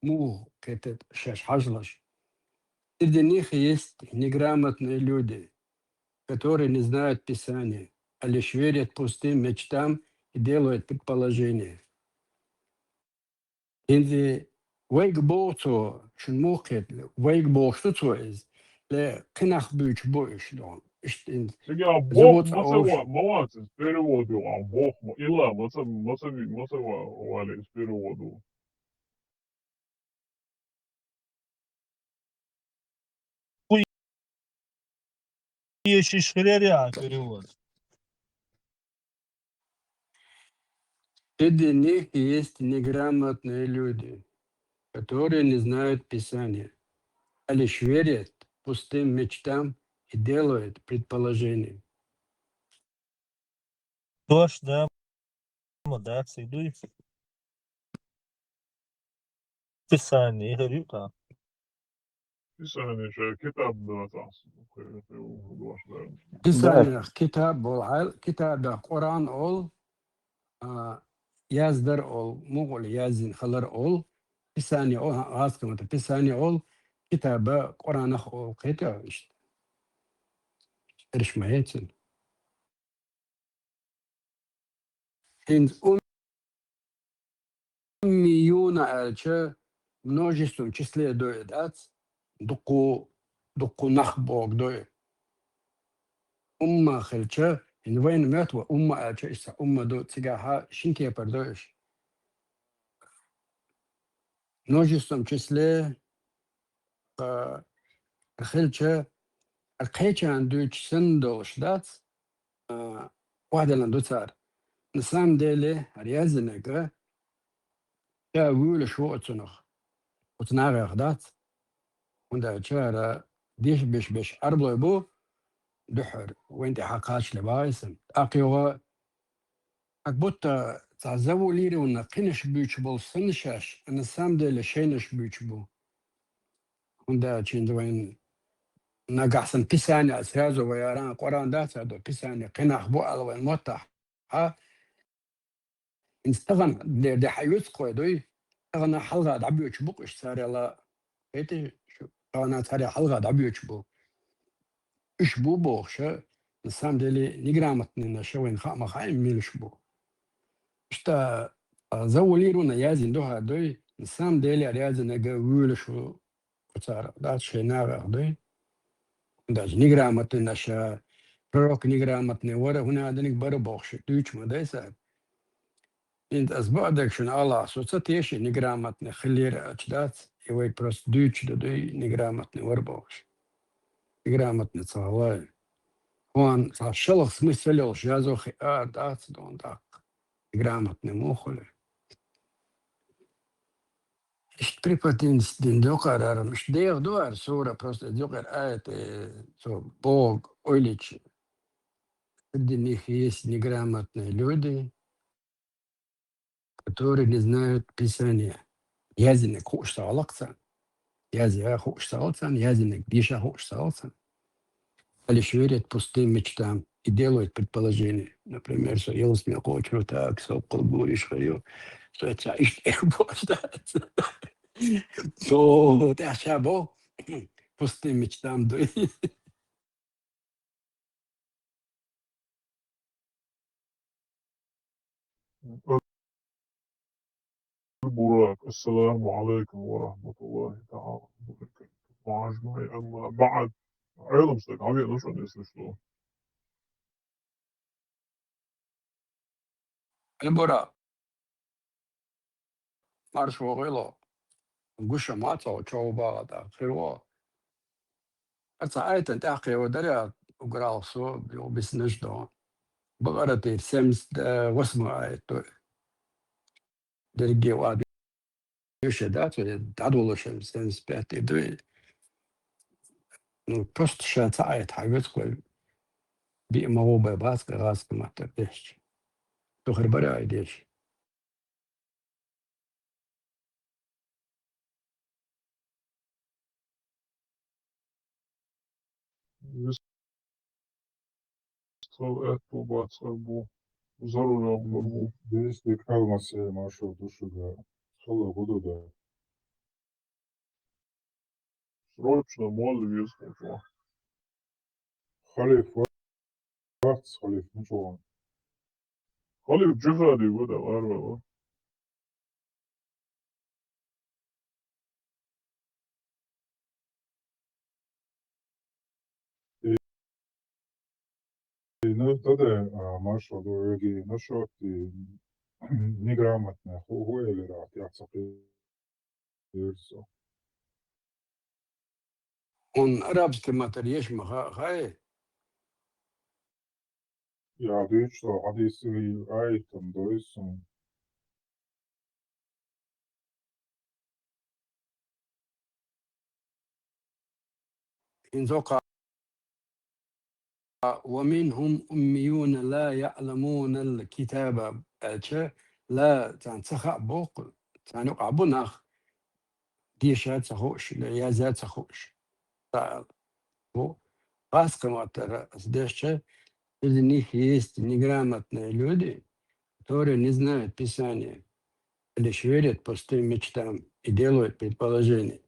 муха кхетта шаьш хьажалаш. Среди них есть неграмотные люди, которые не знают Писания, а лишь верят пустым мечтам и делают предположения. ХӀинца вайга боху цо, шуна муха кхетта, вайга бохуш ду цо иза, ле, кхин нах буьйцуш бу уьш ду. Иштта хӀинца. Цига боху ма ца ва-, ма вац иза перевод ю, а боху ма, илла ма ца, ма ца ви-, ма ца ва-, вали иза перевод ю. Ешиш хиларе а перевод. Среди них есть неграмотные люди, которые не знают Писания, а лишь верят пустым мечтам и делают предположения. Дош да, ма да, цига дуй. Писание, хӀара ю-кх. Писание ша китаб да тас. Писание, китаб болу хьал, китаб да Къуръан ол, а, яздар ол, мугӀал яздина халар ол, Писание ол, хьан гӀазкхаматта Писание ол, китаба Къуръанах ол, кхетий иштта. Эрш ма яцина. ХӀинца уммиюна аьлча, множеством числе дой дац, дуккху, дуккху нах боху дой. Умма хилча, хӀинца вайна моьтту вай умма аьлча, иштта умма ду, цигахьа шин кепара дой уьш. Множеством числе, а, хилча, а, кхечарна дуьйцуш санна долуш дац, а, охьаделлан ду цара. На самом деле, хӀара яздинарг, ша вуьйлуш ву оцунах, оцу нахах дац. ХӀунда аьлча хӀара деш беш беш Ӏарблой бу, дуьххьара вайн тӀехьа кхачале бахийсан. ТӀаккха юха, как будто цхьа завуалированно кхинаш буьйцуш болу санна шаьш, а на самом деле шайнаш буьйцуш бу. ХӀунда аьлча хӀинца вайн нагахь санна Писание а сразу вай ара Къуръан дац а до, Писание кхин нах бу ала вайн моттахь, хьа? ХӀинца тахана дер де хьан юьцкъой дуй? тӀаккха хьалха дӀабоьдуш бу-кх уьш царел, кхетий шу, тӀаккха царел хьалха дӀабоьдуш бу. Уьш бу бохуш, на самом деле, неграмотныйнаш вайна хаа ма хаьий муьлш бу. Иштта, а, завуалировано яздина ду хӀара дуй, на самом деле, ара яздинарг вуьйлуш ву оцара, дац, шайн нахах дуй. Даже неграмотныйнаш, пророк неграмотный вара, хӀунда аьлча дерг бара бохуш, дуьйцуш ма дай цара. ХӀинца ас бакъдерг шуна алахь, со ца теший неграмотный хилира аьлча, дац, и вай просто дуьйцуш ду дуй, неграмотный вара бохуш. Неграмотный ца хилла. Хьуна цхьа шалха смысл йолуш язо хи-, ара дац дуьйна тӀаккха. Неграмотный муха хуьлу. Иштта преподавательство дина дукха ара, иштта дехар ду ара сура, просто дукха ара аят, э, цо боху ойла йича. Среди них есть неграмотные люди, которые не знают Писания. Яздинарг хууш ца хилла-кх царна. Язъян хууш ца хилла царна, яздинарг деша хууш ца хилла царна. А лишь верят пустым мечтам и делают предположения. Например, со ялсамани кхочур ву, так, со кху гуш хир ю. Со ца иштта эр бохуш дац. Со тӀаьхьа ша бо, пустым мечтам дуй. Бурак, ассаламу Ӏалайкум ва рахматуллахӀи таӀала ва баракатухӀу. Ма Ӏажмаи, амма баӀд. Ӏеламстаг, хьан веана шуна эсалаш ло? Ай, Бурак, марша вогӀийла. Гуш ма ца чов бала тӀаккха хир ву. Аса аятан тӀаьхьа кхева дара, уграл со, бисинаш до. Бакъара тӀе семьдесят восьмой аят ду. Дерриге вади юше дац, вай дӀадолуш семьдесят пятый ду. Ну, просто ша ца аят хьавецкъой, биъ ма гӀо бай бац, гӀазкхи маттара дешча. Со хир бара ай деш. Вистхила аьтту бацар бу, зарурал хир бу. Деррис дика хьалмасе маршо ду шуьга. Хала гу ду да. Срочно молли веза хӀокхо. Халиф вац, халиф мича ван. Халиф джихади ву да, варвар ву. И, и, ну, тогда, а, маршо ду, и, ну, шо ты неграмотный, ху-, хуэлера, я цапи. Версо. Он арабский матер еш ма ха-, хай? Я дичо хадис и айтам дойсун. Инзока «ومنهم أميون لا يعلمون الكتاب», аьлча, ла царна ца хаьа боху, царна юкъахь бу нах, деша ца хууш, язъян ца хууш. Ца аьлла. Бу, гӀазкхи маттара аса дешча, «Среди них есть неграмотные люди, которые не знают Писания, лишь верят пустым мечтам и делают предположения».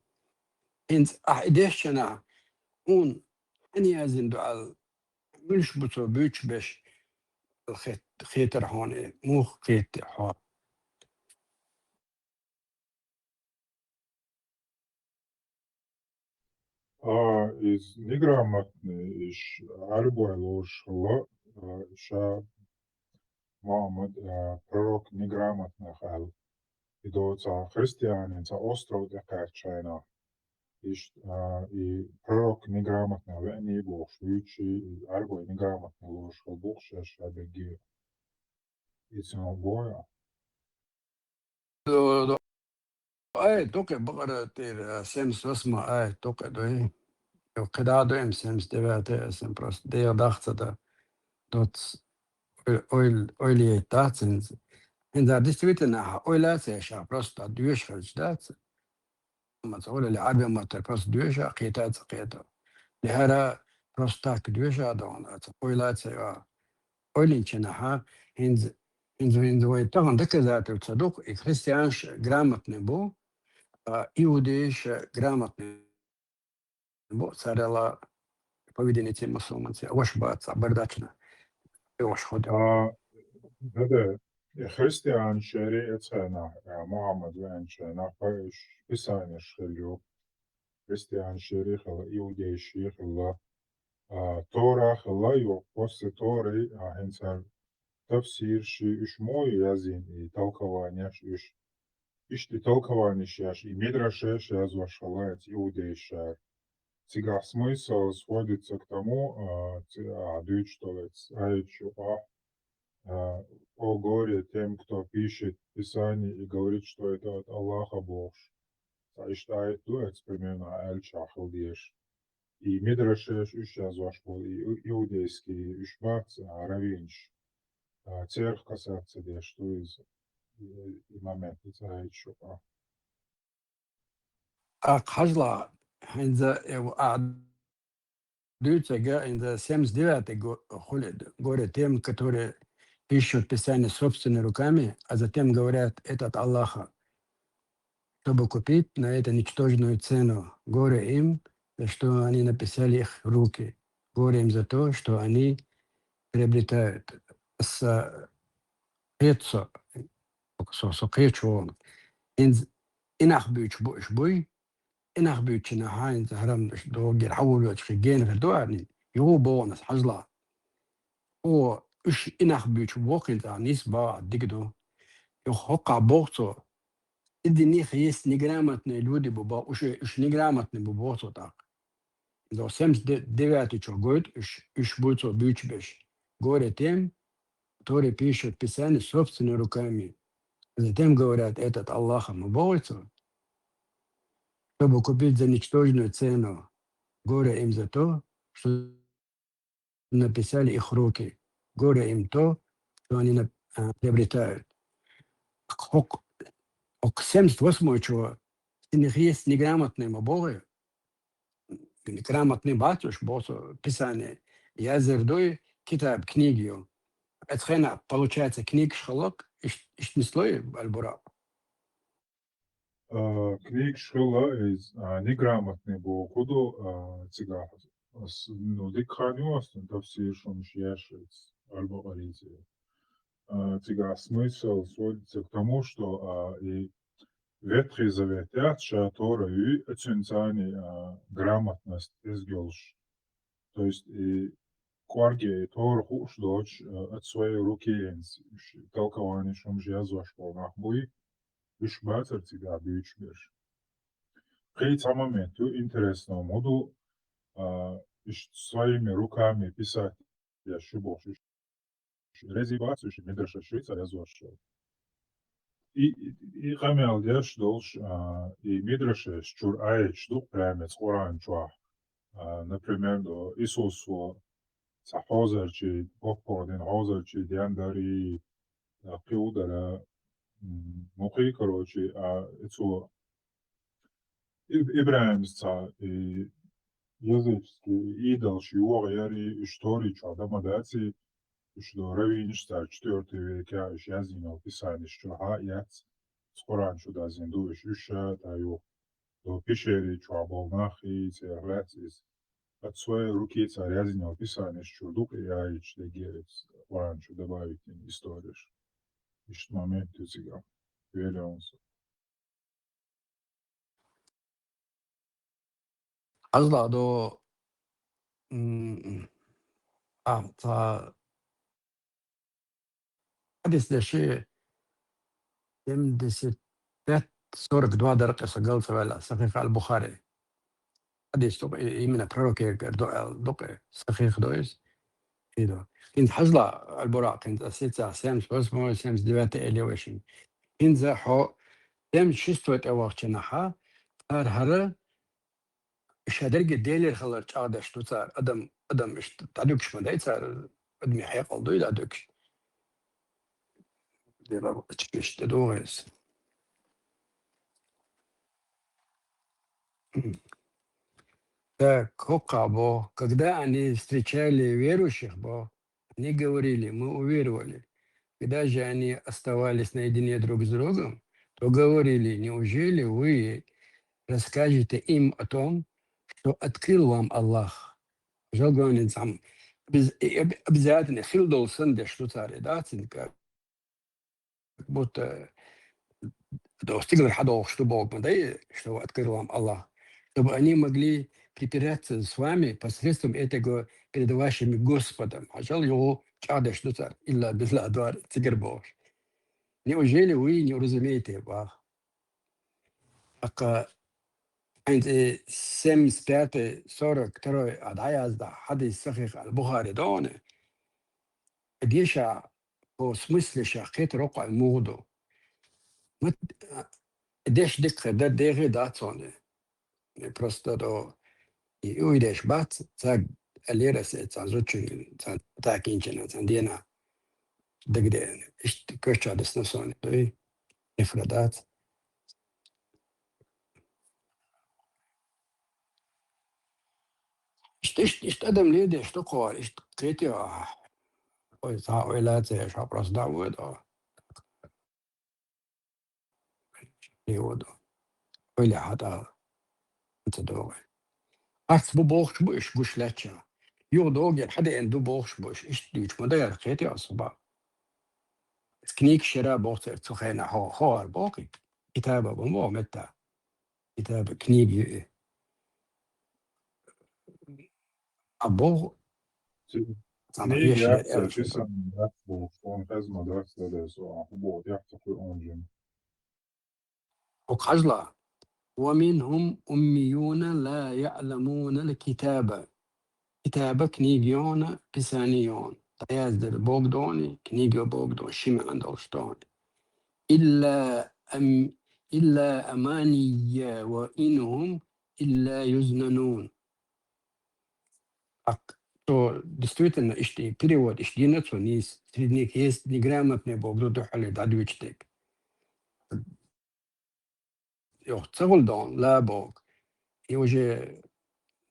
ХӀинца ахь и дешча нах, хьуна хьан яздина ду аьлла, муьлш бу цо буьйцуш беш хет-, хетара хьуна и, муха кхетти хьо? А, из неграмотный, иш Ӏаьрбой лоруш хилла, а, ша Мухьаммад, а, пророк неграмотных аьлла. И доцу христианин цхьа остров тӀекхаьчча шайна. Иштта, а, и пророк неграмотный веаний бохуш, вуьйцу и Ӏаьрбой неграмотный лоруш хилла бохуш, ша, ша бегге. Ицу ма бой. До, до. Ай, дукхе бакъара тӀера, семьдесят восьмой аят дукхе дуй. Йо, кхидӀа а дуй, семьдесят девятый, сан просто дегӀ даха ца да. Доц ой-, ой-, ойла яйта дац хӀинца. ХӀинца действительно хьан ойла а ца еш, просто доьшуш хилча дац. Амма ца ойла Ӏаьрбийн маттара просто доьшу, кхета а ца кхета. ТӀехьара просто так доьшу а ду хьуна, ца ойла а ца йо. Ойла йинчу нахьа, хӀинца ХӀинца, хӀинца вай тахан доказательство ду-кх, и христианаш грамотный бу, а иудейш грамотный бу, царел поведение цу мусульманций, а вайш бац, а бардачна, и вайш худ. А, да, да, и христианаш яри эцхена, а, Мухаммад венчена, па иш писанеш хилла ю. Христианаш яри хилла, иудейш яри хилла, а, Тора хилла ю, после Торы, а, хӀинца тафсирш, уьш мо ю язйина, и толкованеш уьш. Иштта толкованеш еш, и мидрашеш язвеш хилла эцу иудейша. Цигахь смысл сводится к тому, а, ц-, а, дуьйцуш долу эцу аяташ юкъахь, а, «О горе тем, кто пишет Писание и говорит, что это от Аллаха», бохуш. Цхьа иштта аят ду эцу, примерно, аьллачохь хила дезаш. И мидрашеш уьш язвеш болу, и иу-, иудейский уьш бац, а, раввинаш, а, церах касаться деш ду иза, и, и момент, и цхьа аят ю юкъахь. ТӀаккха хьажал, хӀинца, э, а, дуьйцург, хӀинца семьдесят девятый го-, хуьлу, «Горе тем, которые пишут Писание собственными руками, а затем говорят: это от Аллаха», чтобы купить на это ничтожную цену. Горе им, за что они написали их руки. Горе им за то, что они приобретают. Со кхечу, со, со кхечу вон. ХӀинца и нах буьйцуш бу уьш буй, и нах буьйцучу нахана хӀинца хӀара-м доггера хьан ву веача хи гена хир ду аьлла, юха боху ас, хьажал. О, уьш и нах буьйцуш боху хӀинца, нийса боху, дика ду. Юха хӀокхахь боху цо, среди них есть неграмотные люди бу боху, уьш, уьш неграмотный бу боху цо тӀаккха. До семьдесят девятый чу гойту уьш, уьш буй цо буьйцуш берш. Горе тем, которые пишут Писание собственными руками, а затем говорят: это от Аллаха, ма боху цо. Чтобы купить за ничтожную цену. Горе им за то, что написали их руки. Горе им то, что они нап-, а, приобретают. ХӀокху, хӀокху семьдесят восьмой чу, среди них есть неграмотные, ма боху. Грамотный бац уьш, боху цо, Писание язйина дуй, китаб, книга ю. Эцу хенахь, получается, книгаш хилла-кх, иш-, иштта нислой, Аль-Буракъ? А, книгаш хилла, иза, а, неграмотный боху ду, а, цигахь, ас, ну, дика хан ю ас, ну, тафсир шуна еш, иза, Аль-Бакъарийца. А, цигахь смысл сводится к тому, что, а, и Ветхий Завет яц ша Тора юй, а цуьнан царний, а, грамотность эзга йолуш. То есть и кӀорге и Тора хууш доцуш, а, от своей руки, толкованеш хӀумаш язвеш болу нах буй, уьш бацара цигахь буьйцуш берш. Кхин цхьа момент ю, интересно хӀума ду, а, иштта своими руками писать еш ю бохуш, уьш рези бац, уьш мидрашаш ю цара язвеш йолу. И, и, и къамел деш долуш, а, и мидрашаш чуьра аяташ ду прямо эцу Къуръан чохь. А, например, до Исусо цхьа хьозарчий, боккха дина хьозарчий дендарий, а, кхин хӀу дара, м, мукхий, короче, а, и цо Иб-, ИбрахӀимс цхьа, и, языческий идолаш йогӀу яра, и уьш Тори чохь дан ма дац, и уьш до раввинаш цара четвёртый векехь уьш яздина йолу писанеш чохь а яц, Къуръан чу даздина ду уьш, уьш а, тӀаккха юха до пещери чохь болу нах, и церан лаьцна иза. От своей руки цара яздина йолу писанеш чуьра ду-кх и аяташ дерриге а, Къуръан чу добавить дина истореш. Иштта момент ю цигахь. Веллерунс. Хьажал до, м, а, цхьа хьадис деши, семьдесят пять сорок два дара-кх, со гал ца ваьлла, Сахих аль-Бухари. Хьадис ду-кх, и-, именно пророкегара ду аьлла ду-кх, сахих ду иза. И ду. ХӀинца хьажал, Аль-Буракъ, хӀинца ас йицахь семьдесят восьмой, семьдесят девятый эле вай шуна. ХӀинца хьо семьдесят шестой тӀе вахча нахьа, цара хӀара ша дерриге Делера хилар чӀагӀдеш ду цара. Адам, адам иштта дӀадуьгуш ма дай цара, адамийн хьекъал дуй дӀадуьгуш. Делера чу иштта догӀу иза. Так, хӀокхахь бо, когда они встречали верующих, бо, они говорили: «Мы уверовали». когда же они оставались наедине друг с другом, то говорили: «Неужели вы расскажете им о том, что открыл вам Аллах?» Жал гонин сам. Без-, и об-, обязательно хил дол сан деш ду царе, да, цин как будто до стигла хадох, что Бог ма дай, что открыл вам Аллах, чтобы они могли припираться с вами посредством этого перед вашим Господом. А жал йо ча деш ду цар, илла билла дуар цигар Бог. Неужели вы не уразумеете, Бог? Ака, э, семьдесят пятый, сорок второй, а да язда, хадис сахих аль-Бухари доне. Деша, по смысле ша, хет рокъа муду. Вот, э, деш дикха, да дегы да цоне. Э, просто до, и уйдеш бац, цаг алерас, э, цан зучин, цан такинчина, цан дена. Дагде, ишт коча дес на соне, то и нефрадац. Ишт, ишт, ишт адам леде, что кор, ишт кретио, а. Ой, за, ой, ла, це, ша просто да, вот, а. И вот, ой, ля, хата, это догой. Арц бу бохш бу иш гуш ляча. Ю догер, хада эн ду бохш бу иш, ишт дюч, ма да яр кретио, а, суба. Книг шера бохцер цу хайна хо-, хоар бохи. Китаба бу мо метта. Китаба книги. А бо сама Книги ешер яхца, эр. Чисан яхца бу, он хазма дахца десо, а бо яхца ку он жин. Окажла. ومنهم أميون لا يعلمون الكتاب. Китаба книгиона, писанион. Таяздыр Богдони, книга Богдон, шиман долштони. إلا أم-, إلا أماني وإن هم إلا يظنون. Так, то действительно, ишти перевод, ишти на цо низ, среди них есть неграмотные Богдо, духали, да, дучтек. Йох, цавул дон, ла Бог. И уже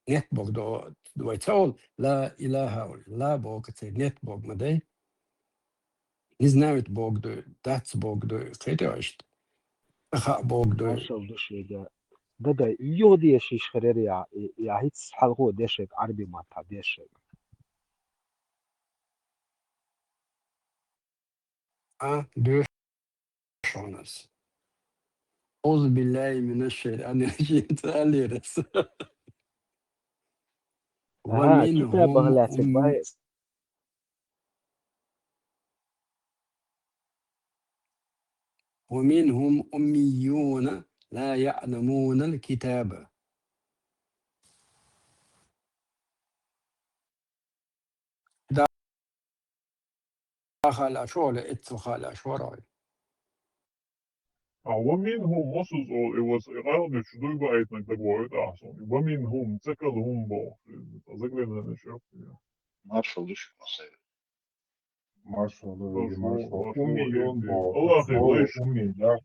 нет Бог до, вай цавул, ла илаха, ла Бог, це нет Бог, ма дай. Не знают Бог до, дац Бог до, кхетёшт. Аха Бог до. Маршал душега. Дагай, йо деш иш херер я, я хиц халгу дешек, арби мата дешек. А, деш. Шонас. أعوذ بالله من الشيطان الرجيم. Талирас. Ага, ومنهم китабах лацик أم-, байс. ومنهم أميون لا يعلمون الكتاب. Да, хала шола, ицу хала шорой. А, ومنهم, мосуз ол, и вот, и гал, меч дуй ба айтнак да гоет, а, сон. ومنهم, цакал хум бо. Заглядывай на счёт. Маршал дыш, масай. Маршал, Маршал, маршал. Маршал, Умиюн, маршал. Бог. Аллах, Бог, Аллах. Уми, да.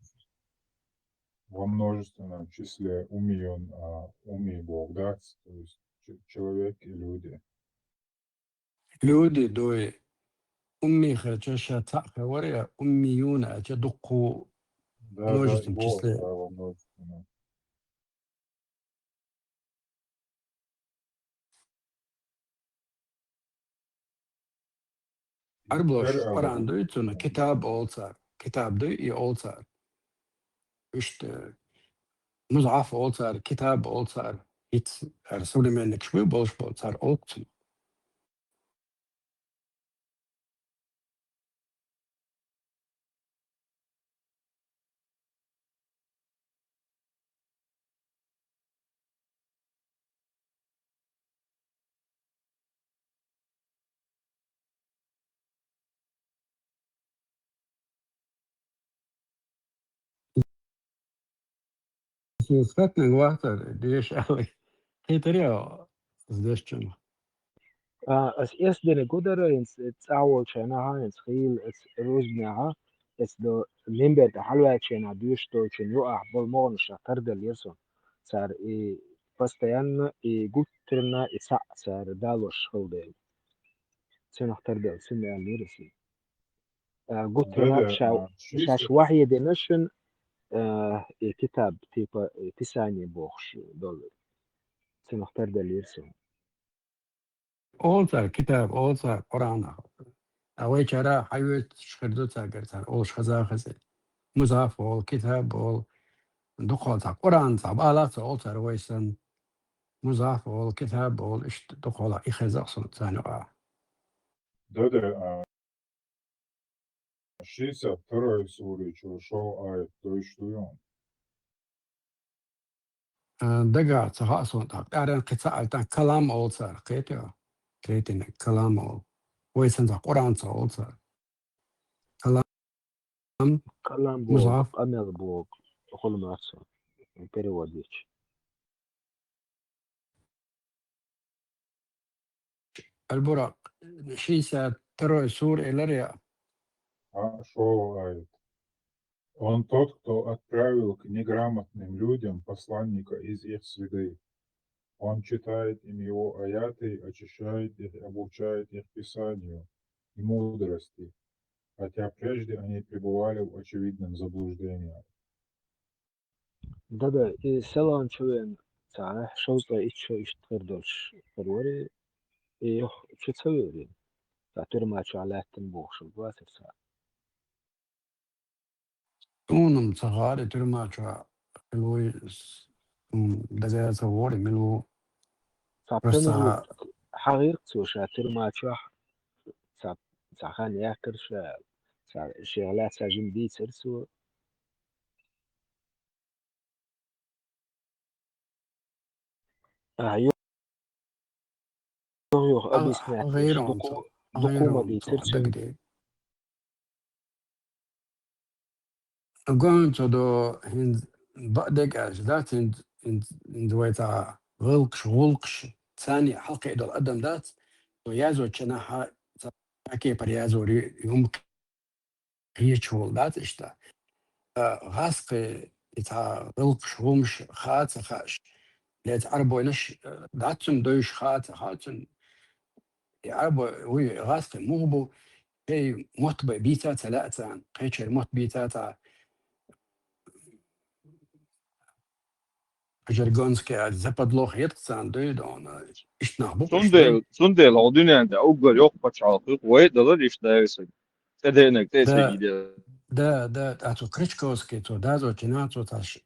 Во множественном числе умиюн, а, уми Бог, да, то есть ч-, человек и люди. Люди, дой. Умми хача ша та хаваря, уммиюна ача дукку. Да, да, множественном вот, числе. Да, во множественном. Арблош Кар-, Къуръан дуй, цуна китаб олцар. Китаб дуй и олцар. Иште музъаф олцар, китаб олцар. Ит ар современный кишби болш болцар олцун. Схватный вахтар, деш али. Хитарио здешчун. А, ас эс дене годаро инс, э, цавол чена ха, инс хил, эс рузня ха, эс до мембер да халва чена дюш до чен ю ах бол могон ша тардал ерсон. Цар и постоянно, и гуттерна, и са, цар далош хилдел. Ценах тардал, син я мириси. А, гуттар а, ша-, а, шиш шаьш вахьи дина шун, а, и китаб, типа, и Писание бохуш долу. Цунах тардалийра суна. Олу цара китаб, олу цара Къуръанах. А вайчара хьайоьцуш хир ду цаьргара цара олуш хаза а хаза. Музаф олу, китаб олу, дукхол цхьа Къуръан цхьа бала ца олу цара вай санна. Музаф олу, китаб олу, иштта дукхол а и хеза а суна царна юкъа. Да-да, а, шестьдесят второй суре чу шо аят дойш ду йон? Э, дагахь ца хаьа суна тӀаккха. Къаьран кхин ца аьлла, тӀаккха калам олу цара, кхетий хьо? Кхетина, калам олу. Вай санна Къуръан ца олу цара. Калам, калам боху, музаф. Къамел боху, хӀула маца, перевод дича. Аль-Буракъ, шестьдесят второй сура элира я. А, шо аят. Он тот, кто отправил к неграмотным людям посланника из их среды. Он читает им его аяты, очищает их, обучает их Писанию и мудрости, хотя прежде они пребывали в очевидном заблуждении. Да-да, и салон чу вен цхьа шовзткъе итт шо иштта хир долуш хир вара, и юха чу ца веара. Цхьа тюрьма чохь лаьттина бохуш вацара цхьа. Суна-м ца хаьара, тюрьма чохь хилла вуй, суна дага ца вора, мила ву. Цхьа просто хьагӀира цо ша тюрьма чохь, цхьа, цхьа хан яьккхира ша, цхьа шех лаьцна жима дийцира цо. А, йо-, йо-, йо-, а, объяснять, а, гӀайрон дукха, цо, дукха гӀайрон ма цо дийцира цо. Дагде. Гон цо до хӀинца баъдег аьлча, дац, хӀинца, хӀинца, хӀинца вай цхьа гӀуллакхаш, гӀуллакхаш, царна хьалкхе долу адам дац, цо язочу нахьа цхьа кепара язор ю-, юм кхеча волу дац иштта. А, гӀаскхи и цхьа гӀуллакхаш, хӀумаш хаа ца хааш, лец Ӏарбойнаш, а, дац цунна дойш хаа ца хаьа цунна. И Ӏарбой, вуй, гӀаскхи муха бу, шайн мотт бай бийца ца лаьа царна, кхечеран мотт бийца ца. Жаргонский а западло хетта царна дуй дона, иштта нах бу-кх уьш. Цундела, цундела хьо дуьнен тӀе уггар йоккха пачхьалкх ю-кх, вай а далар иштта дагахь. ЦӀе деанарг тӀе а ца йийдера. Да, да, да, а цо Крачковский, цо дазочу нахаца цхьа ш-,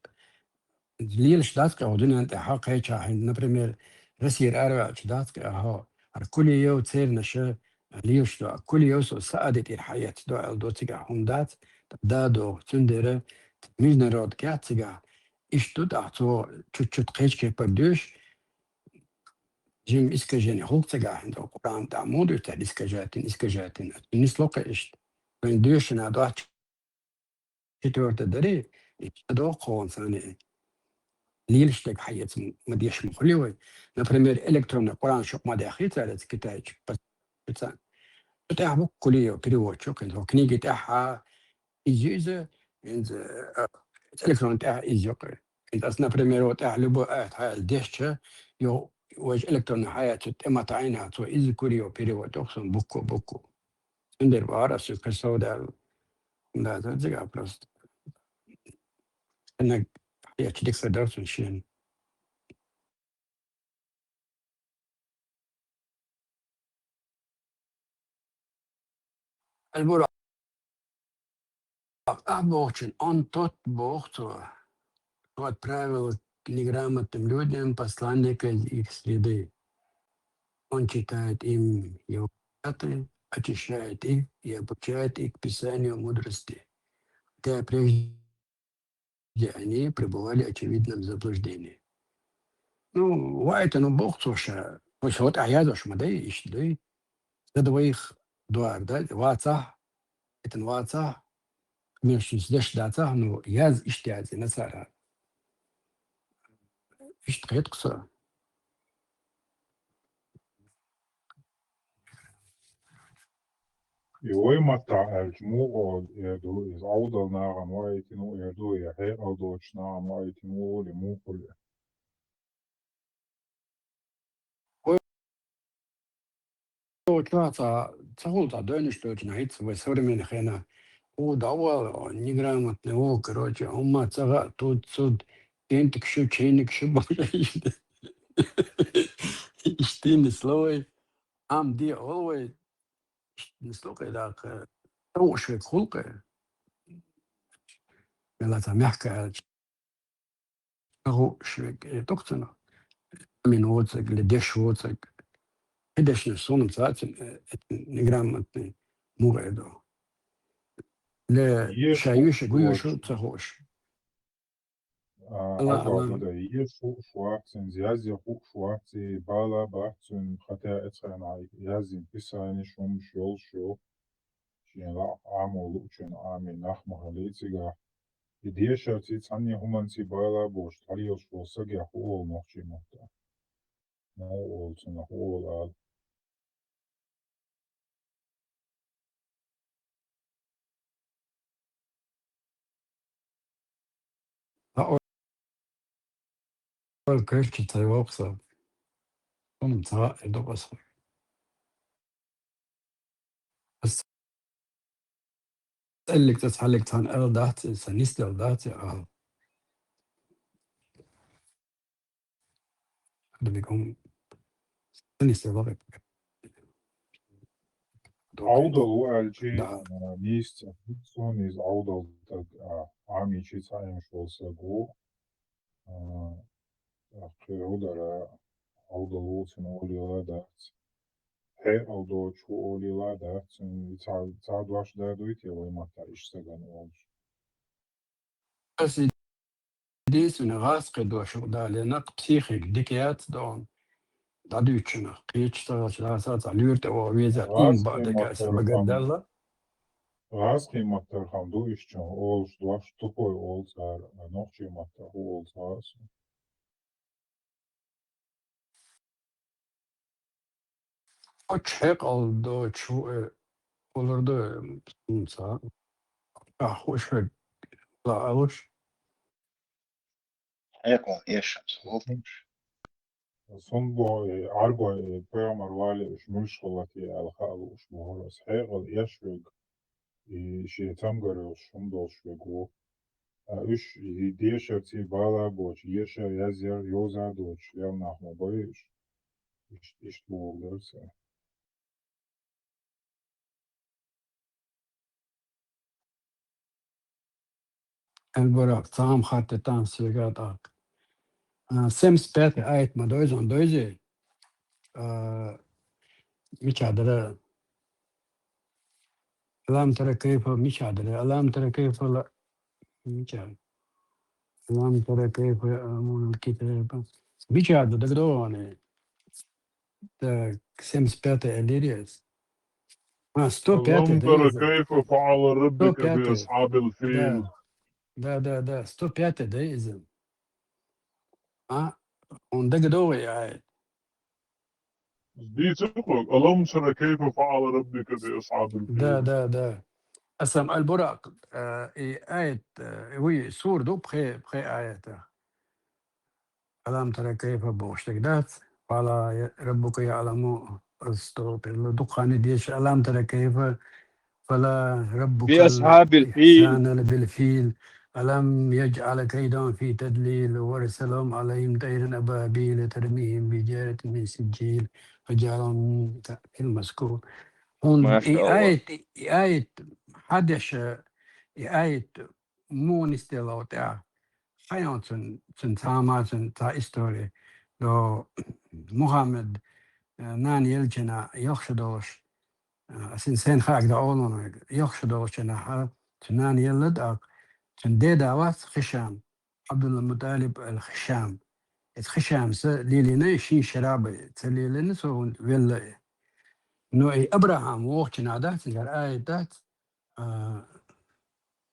лелаш дац-кх хьо дуьнен тӀе хьо кхечахь, например, Россера араваьлча дац-кх хьо, хӀара Кулиев церан аша лелаш ду, Кулиев со Саадин тӀера хьаэцна аьлла ду цигахь, хӀума дац, да догӀу, цундела международка яц цигахь, иштта ду тӀаккха цо чуть-чуть кхечу кепара доьшу, жима искажение хӀума цигахь, хӀинца Къуръан тӀехь муха дуьйцу цара искажать йина, искажать йина, нисло-кх иштта. Вайн доьшина доцчу четвёртый дарий, и ца доху кхоана санна и лелаш дерг хьаэца ма деш ма хуьлий вай. Например, электронный Къуръан шух ма деххий цара эца китайчу пас-, пица. Цу тӀехь бу-кх Кулиев переводчик, хӀинца хӀокху книги тӀехь а иза ю иза, хӀинца, а, электронный тӀехь а иза ю-кх. ХӀинца ас, например, хӀокху тӀехь любой аят хьаэца дешча, йо, важа электронный хьаэца тӀе ма таӀийна, цо иза Кулиев перевод йо-кх суна буква, буква. Цундела бахара ас шуьга кхин сов даьлла. Да, да, цигахь просто. Стенна хьаэцча дика хир дара цунна шена. Аль-Буракъ, ахь бохучун, он тот боху цо, кто отправил к неграмотным людям посланника из их среды. Он читает им его аяты, очищает их и обучает их Писанию мудрости, хотя прежде они пребывали в очевидном заблуждении. Ну, ваийтина боху цо ша, вай со тӀехь язош ма дай, иштта дай. Ца да вайх дуьхьал дай, вацахь, итан вацахь, между деш дацахь, ну, яз иштта яздина цара. Иштта кхетта-кх со. И вай маттахь аьлча, муха эр ду, иза Ӏовдал нахана ваийтина ву эр ду, я хьекъал доцучу нахана ваийтина ву, или муха хуьлу? Вай чохь цхьа, ца хуьлу цхьа дойнаш доцу нахица вай современный хенахь. О, давал, о, неграмотный, о, короче, хӀумма ца хаьа, тут, цуд, тентик шу, чайник шу, бакъ иштта. Иштта нисло вай, Ӏам де олу вай, иштта нисло кхе даккха, товш вай кхулкъе. Мела ца мягко аьлча. Гу швег, э, тохцана. Амин воцаг, ле деш воцаг. Хидешна сунам цацин, э, эт неграмотный мугӀ эдо. Ле еш ша юша, гу юша, ца хош. А, Алла, Алла. Алла. Да, еш ху швахцин, зяз я ху швахци, бала бахцин, хотя эцхана язин писани шум шол шо. Шен ла Ӏамо лучун Ӏами нах ма хали цигахь. И дешарций цхьанне хӀуманций бала бош, тхьалелаш волу сагех хӀу олу нохчий мотта? Ма олу цунах, хӀу олу ала. Ха, ол кхеччи ца йоккху сан. Хьуна ца хаьа и дукъ аса. Ас эллиг цӀа цхьаллиг цхьана ала дац, сан нисдала дац, а. Дерриг хӀума сан нисдала ваха. Ӏовдал ву аьлчи, Да. А, нийсса, суна иза Ӏовдал стаг, а, Ӏамичи цхьа Ӏемаш волу стаг ву. А, кхин гӀу дара, Ӏовдал ву цуьнан олийла дац. Хьекъал доцуш ву олийла дац, цуьнан цхьа, цхьа дош да дуй те вай маттахь иштта стагана олуш? Ас и дийцина гӀазкхи дош далийна, психика дика яц дона. ДӀадуьйцучунах, кхечу стагах ласа цхьа луьйра тӀе ваха веза, им баа дага аса багардаьлла. ГӀазкхи маттархам ду ишчун олуш дош тупой олу цара, а нохчий маттахь хӀу олу цхьа а су. Оцу хьекъал доцуш ву, э, хулар ду, э, хӀинца. А, хууш верг ла алуш. Хьекъал еш аса хӀума. Сунбо, э, Ӏарбой, э, пайхамар вале уьш муьлш хилла те аьлла хаа лууш бохура аса. Хьекъал еш верг, и шен цамгар йолуш хӀума долуш верг ву. А уьш и дешарций бала боцуш, еша, язъяр, йоза доцуш лел нах ма бай уьш. Ишт-, иштта бохург дара сан. Эльбарах, цхьа хӀума хатта тан сага тӀаккха. А, семьдесят пятый аят ма дойзан дойзе. А, мича дара? Алам тара кайфа мича дара? Алам тара кайфа ла-, мича? Алам тара кайфа, а, мунал китаба. Мича да дагдогӀане? Так, семьдесят пятый элирес. А, сто пятый, ألم да, تر иза. كيف فعل ربك بأصحاب الفيل. Да. Да, да, да, сто пятый, да, иза. А, он дагадогӀий аят. Дийца кхо, ألم تر كيف فعل ربك بأصحاب الفيل. Да, да, да. Асан Аль-Буракъ, э, и аят, э, вуй, сур ду пхе, пхе аята. Алам тара кайфа бохуш дерг дац. Фала я-, раббука яъламу, астагфирулла, дукха хан дезаш, алам тара кайфа, фала раббука بأصحاب الفيل. Ихсана билфил, алам яджъал кайдахум фи тадлил, ва арсала алайхим тайран абабила тармихим бихиджаратин мин сиджил, фаджаалахум каасфин маъкул. ХӀунда Маша и Аллах. Аят, и аят хьадеша, и аят муха нисделла тӀехь? Хьайна цун, цун цхьа ма, цун цхьа истори. До Мухаммад, э, нана елчина йохша долуш, э, асин сен хаг да олунаг, йохша долчина ха, цун нана еллад ак, цун деда вац Хишам, Абдулла Муталиб ал Хишам. Эц Хишам са лилина шин шарабы, ца лилина со велла. Но и Абрахам вохчина дац, яр ай дац, а,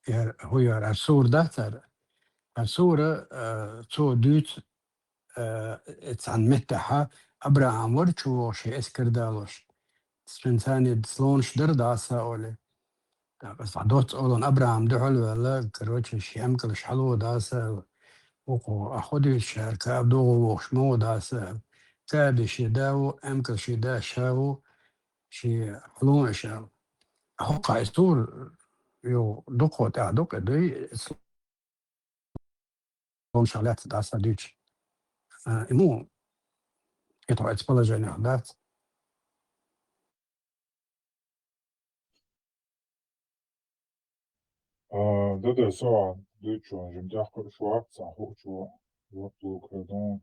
яр, хӀу яр, ар сур дац, ар, ар сура, а, цо дуьйцу, а, э, цхьана меттахьа Абрахам вара чу вогӀуш, эскар далош. Цуьнан царни слонаш дара дӀаса оле. ТӀаккха аса доцца олан Абрахам дуьхьал ваьлла, короче, ши эмкалаш хьало дӀаса. Вукхо, а хӀу дуьйцу шаьра, Кааб догӀу вохуш ма ву дӀаса. Кааби ши да ву, эмкал ши да ша ву. ши хьалон аша. ХӀокху Ӏайсур ю дукхо тӀаьхьа дукъе дуй, ислом шалаьцна дӀаса дуьйцу. А, и му, и тхо эцу положениях дац. А, да, да, со дуьйцу, жимтех кхуьуш вац, сан хуучу вац луг хӀедун.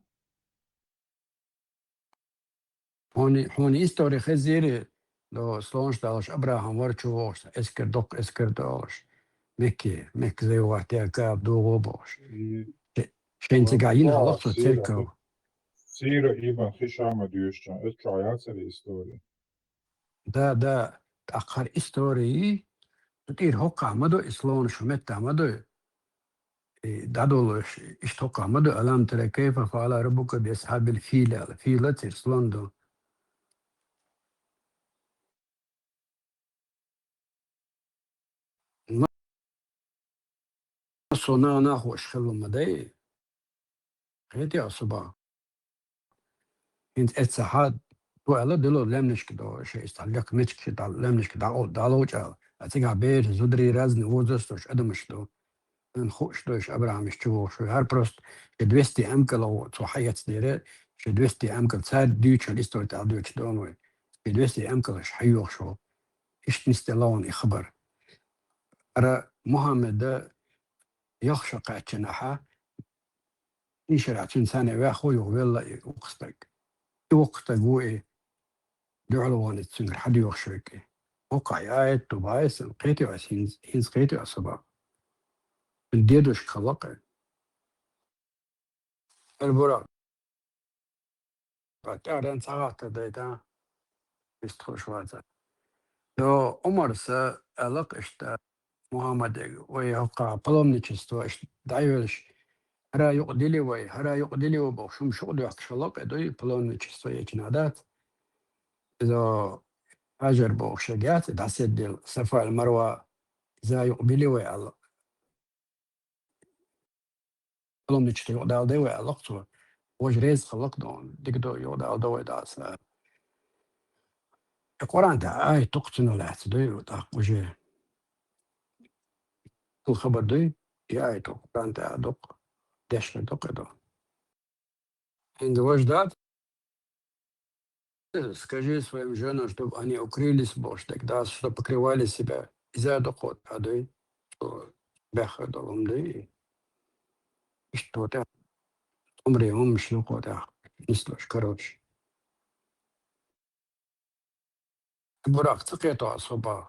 Хьуна, хьуна истори хезийри, до слонаш далаш Абрахам вара чу вогӀуш, эскар доккха эскар долуш. Мекки, Мекки зайвахтя каб дугӀу бохуш. И Шен цигахь йина хьалха цо церков. Сира Ибн Хишама дуьйцучан, эцу чохь яцара истори? Да, да, тӀаккха хӀара истори, цу тӀера хӀокхахь ма ду, и слонаш хӀун меттахь ма ду. И дӀадолуш, иштта хӀокхахь ма ду, «Алам тара кайфа фаъала раббука би асхьабил фил», аьлла. Фила церан слон ду. Ма со нах, нах ваш хилла ма дай. Хетий аса бан? ХӀинца эццахьа тхо аьлла, дило лаьмнашка до, шайста лекха мичка ши дӀа-, лаьмнашка дӀа-, дӀаловчӀа аьлла. А цигахь бераш, зударий, разный возраст долуш адамаш ду. Ан хууш ду, иша Абрахьамаш чу вогӀуш ву. ХӀара просто ши двести амкала цо хьаэцнера, ши двести амкал цара дуьйцуш истори тӀехь дуьйцуш дону вай. Ши двести амкалаш хьайохуш ву. Иштта нисделла ван и хабар. ХӀара Мухьаммада ялх шо кхаьччинахьа, Ишара цуьнан царна ваьхна юха велла и воккха стаг. И воккха стаг ву и, дуьхьал вахана цуьнгара хьадоьхуш верг и. Воккхахь и аят ду, баьйсан, кхетий аса хӀинца, хӀинца кхетий аса бан. Цуьнан дедушка хилла-кх и. Эл бура. Ткъа тӀаьхьаран ца гӀаттар дайта, иштта хуш вацара. До Умарса аьлла-кх иштта Мухьаммаде, вай хӀокху паломничество иштта дӀайолуш, хӀара юкъа дили вай, хӀара юкъа дили вай бохуш, хӀума шуьха доьхкуш хилла-кх и дуй, паломничество ечина дац. Иза Хьажар бохуш ерг яц, и дӀасаделла, Сафа-Марва, иза юкъа били вай аьлла. Паломничество юкъадала дай вай аьлла-кх цо. Важа реза хилла-кх дона, дика до юкъадала дай вай дӀаса. И Къуръан тӀехь аят ду-кх цунах лаьцна дуй, тӀаккха уже. Хила хабар дуй, и аят ду-кх Къуръан тӀехь ду-кх, дешна ду-кх и до. ХӀинца важа дац, скажи своим женам, чтобы они укрылись, бохуш дерг дац, что покрывали себя. Иза дукхо тӀадуй, цо баьхна долу хӀума дуй. Иштта тӀе, цӀумре хӀуманаш ю кхо тӀехь нислуш, короче. Буракх ца кхето аса хӀу бан.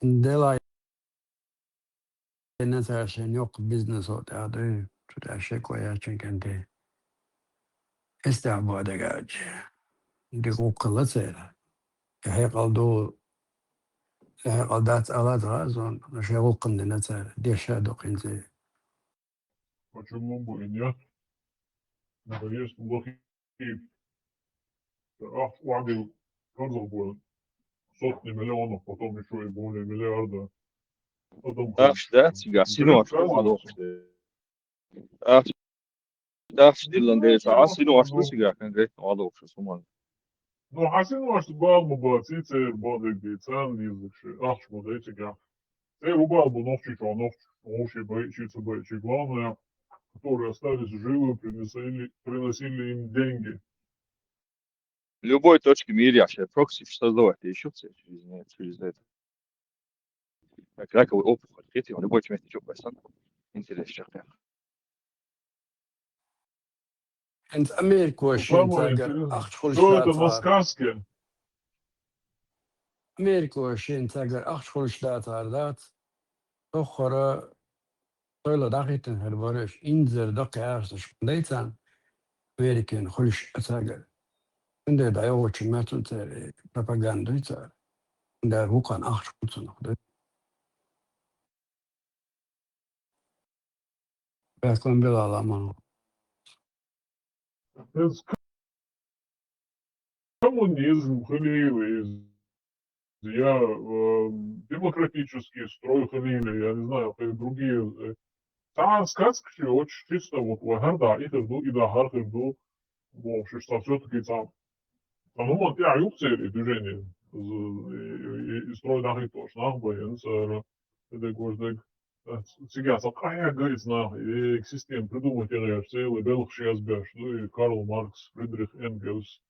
Делахь, нацара шен йоккха бизнесо тӀехь дуй, цу тӀехь шеко яьчун кӀентий. Эс тӀехь бан дагача. Дика гӀуллакх хилла церан. И хьекъал ду, и хьекъал дац ала ца хаьа суна, но шайн гӀуллакхна дина цара, деша ду хӀинца. Почему бы и нет? Надо есть лохи. Ахча охьадилла карзахбойла сотни миллионов, потом ещё и более миллиарда. Адам Ахча дац цигахь, синош охьадохуш. Ахча, ахча диллан дела, а синош ду цигахь конкретно охьадохуш хӀуманна. Ну, хьан синошца бала ма бац, и церан бала дерг ду, царна дезаш ахча ма дай цигахь. Церан бала бу нохчий чохь, нохчий, нохчий байчий, ца байчий. Главное, которые остались живы, приносили, приносили им деньги. Любой точки мира шайн прокси создавать ещё через, через это. Как раковый опухоль, видите, в любой месте чё интересно. ХӀинца Америко шен цаьргара ахча хуьлуш дацахьара. Америко шен цаьргара ахча хуьлуш дацахьара дац. Тоххара тойла дӀахӀиттина хир бара уьш, инзара даккха яхаш дай царна, Америкин хуьлуш цаьргара. Цундела дӀайогӀучу меттан церан пропаганда дуй цара. Цундела вукхана ахча хуьлу цунах дуй. Баьккхина Билала ма. Коммунизм хилийла иза, я, э, демократический строй хилийла, я не знаю, какие другие, э, цхьа сказкаш очень чисто, вот, вай хӀара да, и хир ду, и да, хӀара хир ду, бохуш, цхьа всё-таки цхьа Ам хӀуман тӀехь юха церан и движение, и, и, и строй дахийтош нах бан, цара, дегош дег. Цигахь сан къахьегга иза нах, и система придумать ян гӀерташ, цела белхаш язбеш, ну, и Карл Маркс, Фридрих Энгельс,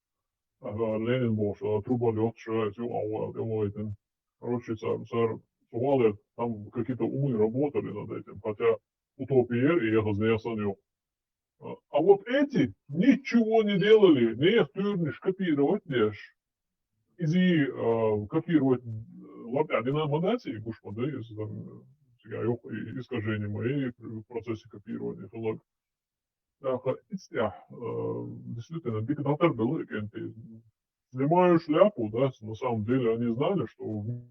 а, Ленин бохуш, а, трубал йоцуш, а, цу а, а, а, а, Короче, цара, цара, цу гӀалгӀай там какие-то умы работали над этим, хотя утопия и ехаза нехан санна ю. А, а вот эти ничего не делали, нехан туьйранаш копировать деш. Иза, а, копировать, э, лаьтта дина ма дац, и гуш ма ду, иза там, э, цигахь йоккха и искажение ма и в процессе копирования хилар. ТӀаккха иза тӀехь, э, действительно, дика дӀатарбелла и кӀентий. Снимаю шляпу, да, на самом деле они знали, что в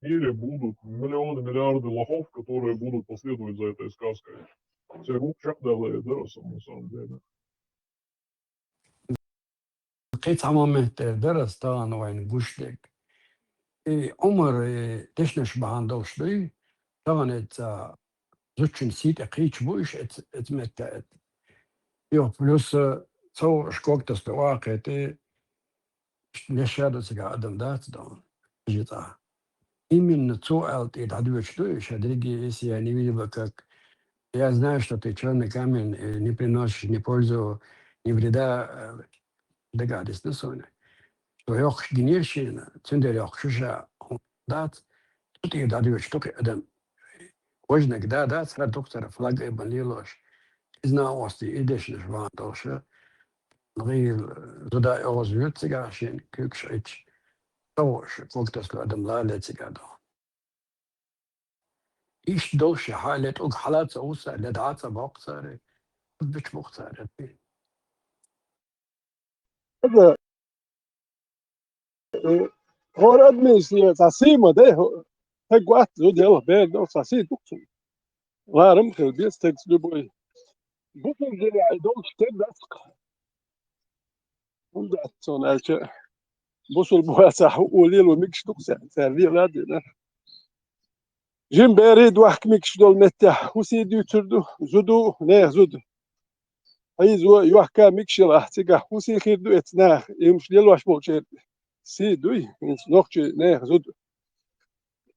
мире будут миллионы, миллиарды лохов, которые будут последовать за этой сказкой. Церан гуш чекхдаьлла дара аса, на самом деле. Кхин цхьа момент дара аса тахана вайна гуш дерг. И Ӏумар, и дешнаш бахьана долуш дуй, тахана эцца зудчун сий тӀе кхийча бу уьш эц-, эца метта эт. Йо, плюс, э, цо шкок тасто вакхе тӀе, леша ду цигахь адам дац дан, жица. Именно цо аьлла тӀе дӀадоьдуш ду, ша дерриге, если я не видел бы, как, я знаю, что ты чёрный камень, э, не приносишь ни пользу, ни вреда, э, дагадис ду суна. Цо йоккхуш гинера шена, цундела йоккхуш ша дац, цу тӀе дӀадоьдуш ду кхин адам. Важнаг да, дац, хӀара дукха цара флаг а бан лелош. Иза накъостий, и дешнаш ван долуш. ГӀийла зуда оьгӀаз вуьйцу цигахь шен куьйгаш Ӏитча. Товш, когтасло адам лале цигахь до. Иштта долуш хьале тӀуг хьала ца вуса, ле дӀа ца боккху цара. Бича букх цара. Ага, э, хӀора адамийн сий цхьа сий ма дай, хӀо-, стаг вац, зуда ялх бер ду, цхьа сий ду-кх цуьнан. Ларам а хила беза стегца любой. Бусулба динехь и долуш стаг дац-кх. ХӀунда дац цунна аьлча, бусулба вацахь, хӀуъа лело мегаш ду-кх цаьрца, цара лела а дина. Жима берийн дохка мегаш долу меттехь хӀун сий дуьйцур ду, зуда, нехан зуда. Хьийзо, йохка мегаш елахь, цигахь хӀун сий хир ду эцу наха, и хӀумаш лелош болчеран сий дуй, хӀинца нохчий нехан зуда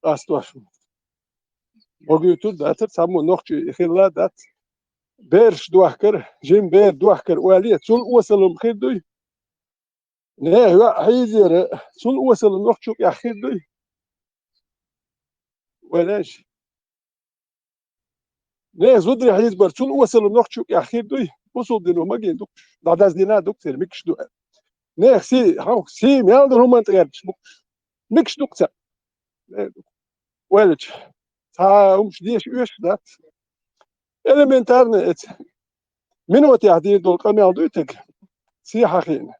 къастош. Богуьйтур дацара, цхьаммо нохчий хилла дац. Бераш дохкар, жима бер дохкар олий, цул осалла хӀума хир дуй. Нехан йоӀ хьийзера, цул осалла нохчо юкъехь хир дуй. Валеш. Нехан зударий хьийзабар, цул осалла нохчо юкъехь хир дуй. Бусулба дино магийна ду-кх, дӀадаздина а ду-кх церан мегаш ду аьлла. Нехан сий, хьо, сий мел ду хӀуманна тӀе гӀерташ бу-кх. Мегаш ду-кх цаьрца. Э, валлачу, цхьа хӀумаш деша оьшуш дац. Элементарно эца. Минотехь дийр долу къамел дуй тега? Сий хьахийна.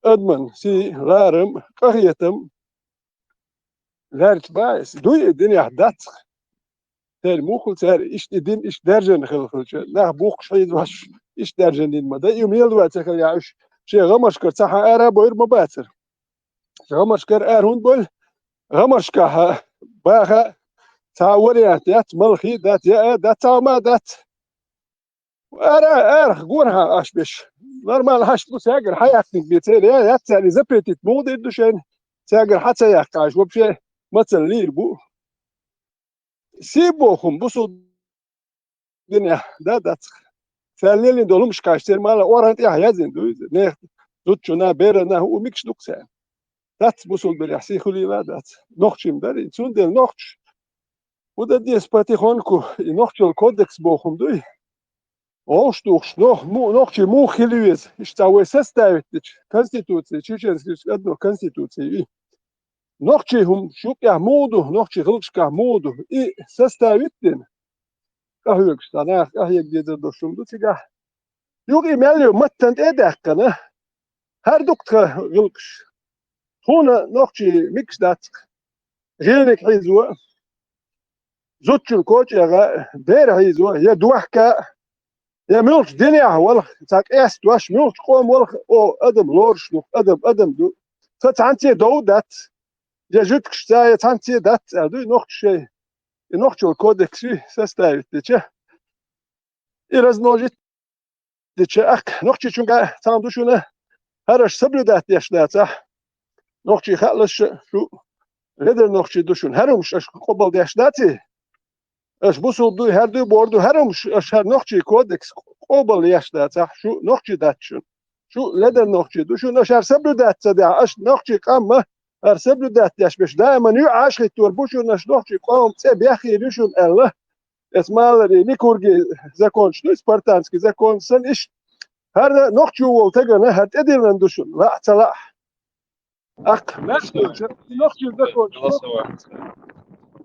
Адаман сий, ларам, къахетам лаьрча баьс. Дуй и динехь дац-кх. Церан муххал цара иштта и дин иштта даьржина хила хилча, нах бухкуш хьийзош, иштта даьржина дин ма дай. И мел вац ца хила яхьуш, шен гӀамаршкара цхьа хьан ара а бойр ма бацара. ГӀамаршкара ара хӀунда бойла? ГӀамаршкахь баха цхьа вариант яц, малхий дац, яа дац, цхьа хӀума дац. Ара, арах гора хьан аш беш. Нормально хьашт бу, цаьгара хьан яьккхинг бен церан, я, яц царна запретить муха дийр ду шайна? Цаьгара хьан ца яьккха аш, вообще мацалла лийр бу. Сий боху хӀума бусулба динехь да дац-кх. Цара лелийна долу хӀумашкаш церан мала оран тӀехь яздина ду иза. Нехан зудчунна, беранна хӀуъа мегаш ду-кх царна. Дац бусулба динехь сий хуьлийла а дац. Нохчийн дарий, цундела нохчаш. УДДС потихоньку, и нохчалла кодекс боху хӀума дуй. Вовш тухуш, нох-, му-, нохчий муха хила веза? Иштта цхьа вай составить дича, конституция, чеченский одно конституция и. Нохчий хӀума шуьгахь муха ду, нохчий гӀиллакхашкахь муха ду, и составить дина. КъахӀоьгуш, цхьа наха къахьега дезар долуш хӀума ду цигахь. Юкъа и мел ю маттана тӀе а даьккхина, хӀара ду-кх тхан гӀиллакхаш. Тхуна нохчий мегаш дац-кх. ГӀиллакх хьийзо, зудчун кочегӀа, бер хьийзо, я дохка, я муьлхачу динехь валахь, цхьа къестош, муьлхачу къомах валахь, о, адам лоруш ду, адам, адам ду. Ца цхьаьнцце дов дац, я жуьгташца, я цхьаьнцце дац, аьлла дуй нохчаша. И нохчалла кодекс составить дича, и размножить дича, ахка, нохчичунга цхьаьна ду шуна, хӀара аша соблюдать деш дацахь, нохчий хаалаш шу ледара нохчий ду шуна, хӀара хӀумаш аша къобал деш даций? Аша бусулба дуй, хӀара дуй, бор ду, хӀара хӀумаш аша хӀара нохчий кодекс къобал еш дацахь, шу нохчий дац шуна. Шу ледара нохчий ду шуна, аша хӀара соблюдать ца дехь, аша нохчий къам а хӀара соблюдать деш берш даиман юьхьӀаьшхӀиттор бу шуна, аша нохчий къоман цӀе бехйийр ю шуна аьлла. Эс малари, Ликурги законаш ду, спартанский законаш санна, иштта хӀара нохчо волу тагана хӀара тӀедиллина ду шуна, лаахь а ца лаахь. Аккха, маьрша долча, и нохчийн законаш. Голосование.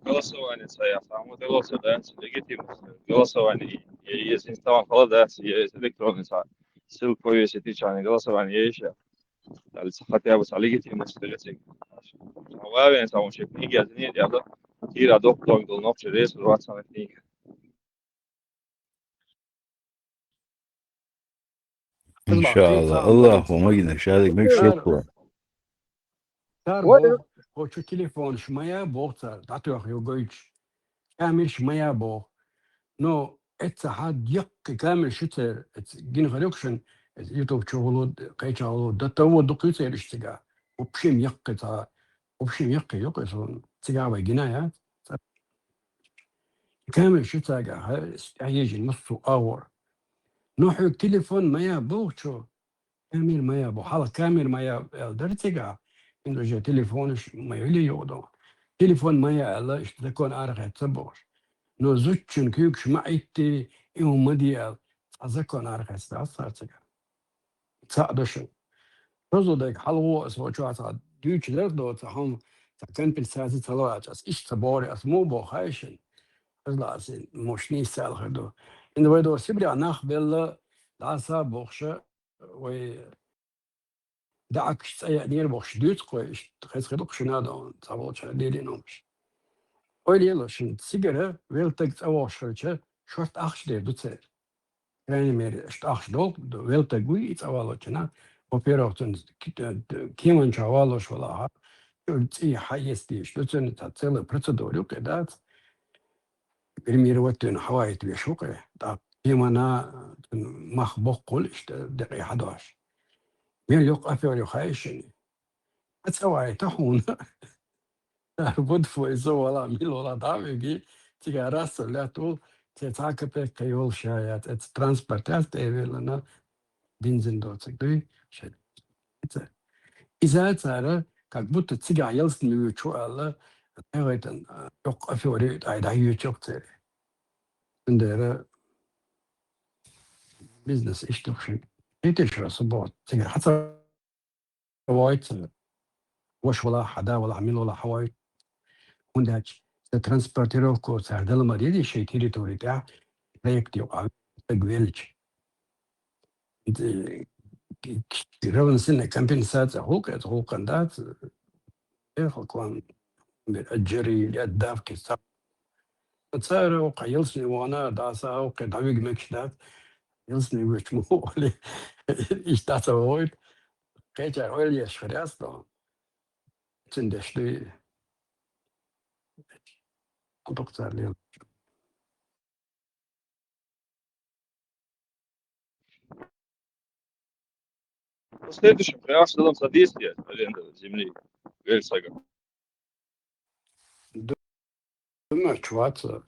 Голосование ца яхь, хьан ма тӀелоцу дац, легитимность. Голосование, е-, если не стало хала дац, е-, электронный ца, ссылка повесить, и чайный голосование ещё. Дали ца хотя бы ца легитимность тӀе цига. Ва вен ца вон ши книги я зини дяда. Тира доктор дол нохчи рейс врацана книга. Иншалла, Аллаху магина, шарик мегаш лур. Цара боху, кхочу телефонаш ма я боху цара, дӀатоьхна йогуьйтуш. Камераш ма я боху. Но эцца хьан яккхий камераш ю церан, эцца гина хир ю шуна, эцца YouTube чу гӀуллакх, кхеча гӀуллакх, дан товво дукха ю церан иштта цигахь. Вообще яккхий цхьа, вообще яккхий ю кху суна. Цигахь вай гина яц. Камераш ю цигахь, хьан, тӀаьхьа ежина массо а агӀор. Но хьоьга телефон ма я бохучо, камера ма я боху, хьалха камера ма я аьлла дара цигахь, хӀинца уже телефонаш ма йолий юкъа доху. Телефон ма я аьлла, иштта закон арахецна ца бохуш. Но зудчун куьйгаш ма Ӏитти, и хӀума ма де аьлла, цхьа закон арахецна дац цара цигахь. Цхьаъ ду шуна. Роза дайга хьалагӀо аса вочохь цхьа дуьйцуш дара доцу хьуна, цхьа компенсаци ца лоьцу аса, иштта ца боху аса, муха боху хаьий шуна? Хаза лаьа аса, муш нийса ца аьлла хир ду. ХӀинца вай доху Сибрех нах белла, дӀаса бохуша, вай даьӀахкаш цӀа яънера бохуш дуьйцу кхо, иштта хеза хир ду-кх шуна а дан, цхьаболчара дийрина хӀумаш. Ойла ело шуна, цигара велла таг цӀа вогӀуш хилча, шорта ахча дер ду церан. Крайней мере, аша ахча долу, велла таг вуй и цӀа валочунна. Во-первых, цуьнан ки-, кеманчохь валош валахь, цӀий хьаэца дезаш ду, цуьнан цхьа целая процедура ю кхе дац. Гримировать дина хьаваийта веш ву кхе. ТӀаккха кемана цуьнан мах боккхула иштта декъе хьадош. Мел йоккха афера ю хаьий шуна? Ткъа цӀа ваийта хьуна. Цара Вуд-фойза вала, мила вала дӀа а виги, цигахь расцалла лаьттаву, церан цхьа а капек кхин йолуш яц, эцца транспорт яц тӀе а веллана, бензин доцург дуй, шайн. Иза цара, как будто цигахь ялсамани воьдуш ву аьлла, тӀегӀайтина, а, йоккха афера ю, ай, дӀайоьдуш ю-кх церан. Цундела бизнес иштта ду-кх шуна. Кхетий шу, аса боху, цигахь хьан ца ваийтина. Ваша валахь, хьан да валахь, мила валахь, хьан ваийтина. ХӀунда аьлча сан транспортировка цара дала ма дезий шайн территори тӀехь, проект юкъахь стаг веллача. Равносильная компенсация гӀуллакх, иза гӀуллакхан дац, эхо к вам, например, от жары или от давки, Цара вукху ялсамани вахана, дӀаса вукхе дӀавига мегаш дац. Ялсамани воьдуш ма ву олий. Иштта дӀа ца вогӀуьйту. Кхечара ойла еш хир яц тхо. Цуьнан деш дуй. Кху дукха цара лела. Следующим прям что там за действие аренда земли Вельсага. Думаю, чувствуется.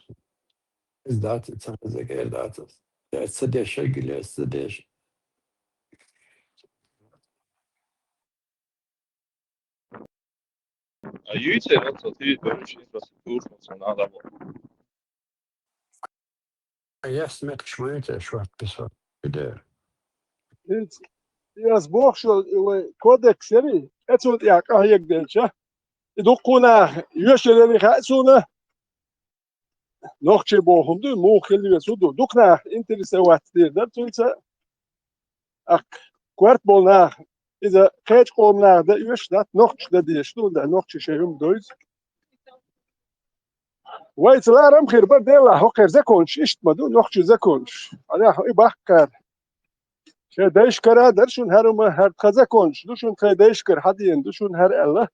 Издатель, центризагер дацас. Я садешек или садеш. А юйте, вот, вот, и больше инфраструктуру, что надо было. Я сметка шмайта, шват писал. Иде. Яс бохшо, вай кодекс яри, эцун я къахьег делча. И дуккху нах, йоьшур яри хаа суна. Нохчий бохун ду, муха хила веза хӀу ду. Дукха нах интересоваться дийр дар цуьнца. Аккха, корта болу нах, иза кхечу къоман нах дан оьшуш дац, нохчаш дан дезаш ду, хӀунда нохчий шайн хӀума дойзу. Вайца ларам хир бара, делахь, хӀокхеран законаш иштта ма ду, нохчий законаш. Хьан и баккхара. Шайн дайшкара дара шуна хӀара хӀума, хӀара тхан законаш ду шуна, тхайн дайшкара хьадеана ду шуна хӀара аьлла.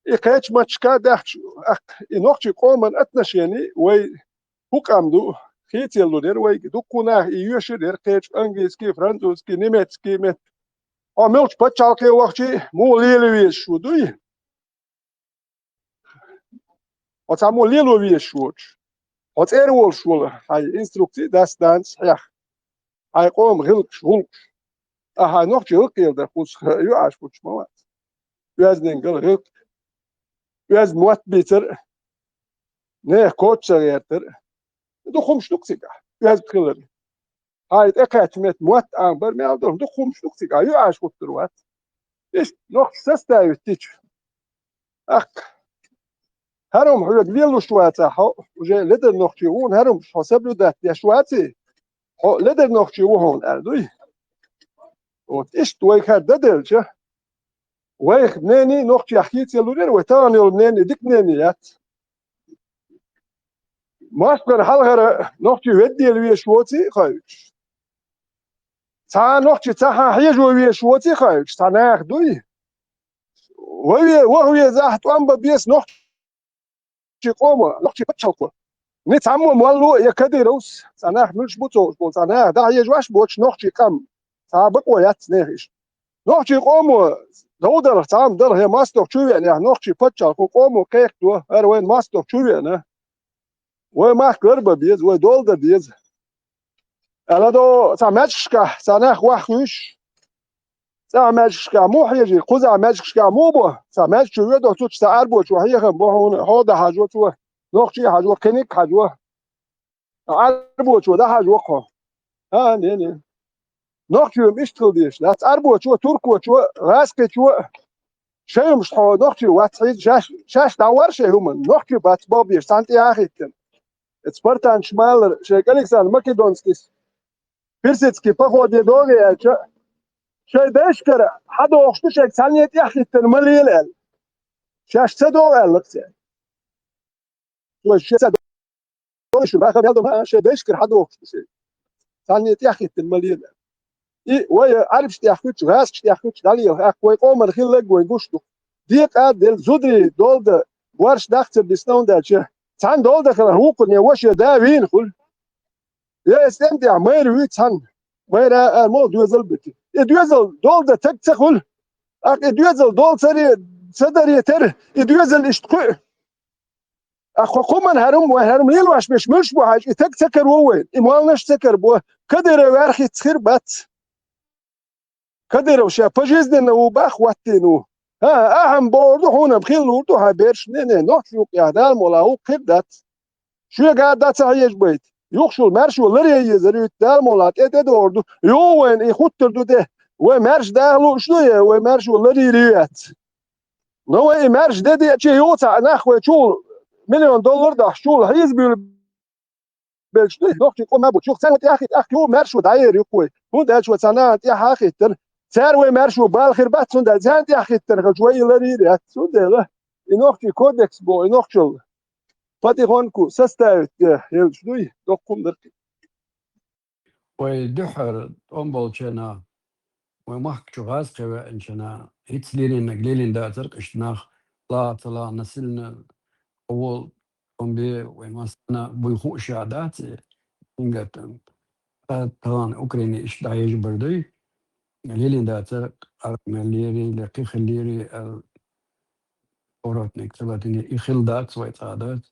И кхечу мачка даьхча, аккха, и нохчий къоман отношени вай хӀу къам ду, хийцалур яра вайга, дуккху нах и йоьшур яра кхечу английский, французский, немецкий мет. Хьо мелча паччахьалкхе вахча, муха лела везаш ву дуй? Хьо цхьаммо лело везаш воцуш, хьо цӀера волуш волу, хьайн инструкций дас-нанас хьех, хьайн къоман гӀиллакхаш, гӀуллакхаш. Ткъа хьайн нохчийн гӀиллакх эр дара, кхузахь юьхьӀаьржа хӀуттуш ма вац. Оьздангалла гӀиллакх, оьзда мотт бийцар а, нехан коча ца гӀертар а. Дукха хӀумнаш ду-кх цигахь, оьзда хилар. Хьайн тӀекхаьчча метта мотт а бара, мел долу дукха хӀумнаш ду-кх цигахь, юьхьӀаьржа хӀуттур вац. Иштта нохчаша составить дича, тӀаккха хӀара хӀума хьоьга лелош вацахь хьо, уже ледара нохчи ву хьуна, хӀара хӀумнаш хьо соблюдать деш ваций, хьо ледара нохчи ву хьуна аьлла дуй. Вот иштта вайга хӀара дан делча, вайх мнение нохчех хийцалур яра, вай тахана йолу мнение дика мнение яц. Москвара хьалхара нохчи веддела везаш воций а хоуьйтуш, цхьа а нохчи цхьа хьан хьежо везаш воций а хоуьйтуш, цхьа наха дуй? Вай ве-, ваха везахь, тӀом бан беза нохчи къомо, нохчи пачхьалкхо. Ни цхьаммо молло а я Кадыровс, цхьа нах муьлш бу ца хууш болу, цхьа наха дӀахьежош боцуш нохчи къам. Цхьа а бакъо яц нехан иштта. Нохчи къомо дов далахь, цхьа а далахь, я мостагӀа чу веана, я нохчи пачхьалкхо къомо кхайкхадо, хӀара вайн мостагӀа чу веана. Вай махка ларбан беза, вай дола дан деза. Аьлла до, цхьа маьждигашкахь цхьа нах ваххуьйсуш, цхьа маьждигашкахь муха хьежий, кхузахь маьждигашкахь муха бо, цхьа маьждиг чу воьдо, цу чу цхьа Ӏарбочо хьехам бо хьуна, хьо дан хьажо цо, нохчий а хьажо, кхиниг а хьажо. Ӏарбочо дан хьажо-кх хьо. А, не, не. Нохчо-м иштта хила дезаш дац. Ӏарбочо, туркочо, гӀазкхичо, шайн хӀумнаш хьо нохчо вац хьийза, шаьш, шаьш дӀавар шайн хӀуманна, нохчо бац бовбеш, цхьаьна тӀе а хӀиттина. Эцу спартанчу малар шайга Александр Македонскийс персидский походе догӀий аьлча, шайн дайшкара хьадогӀуш ду шайга цхьанне тӀехь хӀиттина ма лела аьлла. Шаьш ца догӀу аьлла-кх цара. Вай шен ца догӀу, шу баха мел ду ма, шайн дайшкара хьадогӀуш ду шайга. Цхьанне тӀехь хӀиттина ма лела аьлла. И вай Ӏарбаш тӀехь хӀуьттуш, гӀазкхаш тӀехь хӀуьттуш дӀалела, аккха вай къоман хилла а вайна гуш ду. Декъа а делла, зударий дола дан, борш даккха ца бисна хӀунда аьлча, цхьанна дола дан хиларх вукхунна я ваша я да вийна хуьлу. Я эцу тӀем тӀехь майра вуьйцу цхьанна. Майра а, а, мол доьзал а битина. И доьзал дола дан таг ца хуьлу. Аккха и доьзал дола ца ре-, ца даре терра, и доьзал иштта кхуьу. Аккха хӀокху хӀуманна хӀара хӀума, вай хӀара хӀума лелош берш муьлш бу хьажа, и таг ца каро вайна, и молланаш ца карабо, Кадыров ваьрхӀитца хир бац. Кадыров ша пожизненно ву бах хӀоттийна ву. ХӀан, ахьа-м бохур ду, хьуна-м хилалур ду хьан берш, не, не, нохча юкъехь Дала мукъ лахь вукху хир дац. Шуьга а дан ца хьежабайта. Юххехула маьршо ларъян езар ю, Дала мукъ лахь тӀе-тӀе догӀур ду. Йо, вайна и хӀуттур ду де. Вай маьрша даха лууш ду, я вай маьршо ларйийр ю яц. Но вай и маьрша де деача, йо, цхьа нах вай чул миллион доллар дахьаш, чул хьийза буьйлабелча, дуй, нохчий къоман бу, чух царна тӀехь а хӀиттина, тӀаккха юха маьршо дӀаер ю-кх вай. ХӀунда аьлча вай цхьа нахана тӀехь а хӀиттина. Цара вай маьршо бала хир бац, хӀунда аьлча царна тӀехь а хӀиттина хилча, вай и ларйийр яц. Цундела и нохчий кодекс боху, и нохчалла потихоньку составить де хилча, дуй, доккха хӀума дара-кх. Вай дуьххьара тӀом болчарна, вай махка чу гӀазкхи веанчарна, хӀинцца лелийнарг лелийна дацара-кх иштта нах, ла а ца ла а, насильно къа волу тӀом бе, вай массарна буй хууш а дац, хӀинца тахана Украине иштта дӀахьежабар дуй, лелийна дацара, къаркъа мел лерий, лекхи хиллерий аьлла, воротник ца латийна, и хилла дац вай цкъа а дац.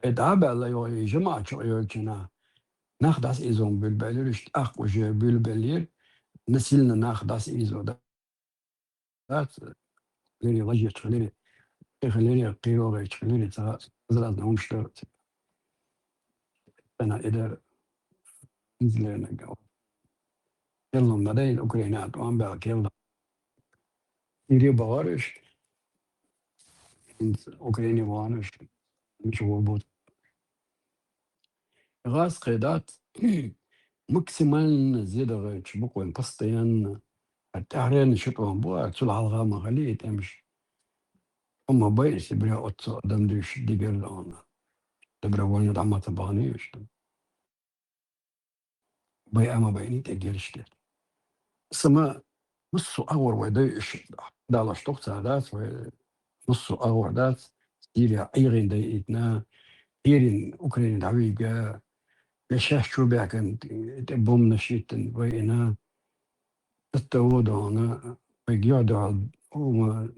И дӀа а баьлла, йо, и жамаӀат чу йолчарна нах дӀасаийзо буьйлабелира, иштта тӀаккха уже буьйлабеллера, насильно нах дӀасаийзо дац. Лерий лажечу хилира, кхин хилира, кхин рогӀечу хилира, цхьа разный хӀумнаш дара. Ана и дара, излерниг. Кхин хӀума ма дайна, Украина тӀом баьлла кхин хӀума. Сири бахара иштта. ХӀинца Украине вахана иштта. Мича гӀур бу. ГӀазкхи дац, максимально зе дахийта бу-кх вайн постоянно. ХӀара тӀаьхьаренна ши тӀом бу, хӀара цул хьалха ма хили и тӀемаш. Амма бай Сибре оццул адам дуьйш дигар дона. Добровольно дӀа ма ца бахана иштта. Бай а ма байъина тӀе герш де. Сама массо а агӀор вай дай иштта далош ду-кх цара дац, вай массо а агӀор дац, Сирия ӀийгӀина дайийтина, Сирин Украине дӀавига, я шаьш чу баьхкина тӀе бомбанаш йиттина байина. Атта водана, вайга юхь дуьхьал, ума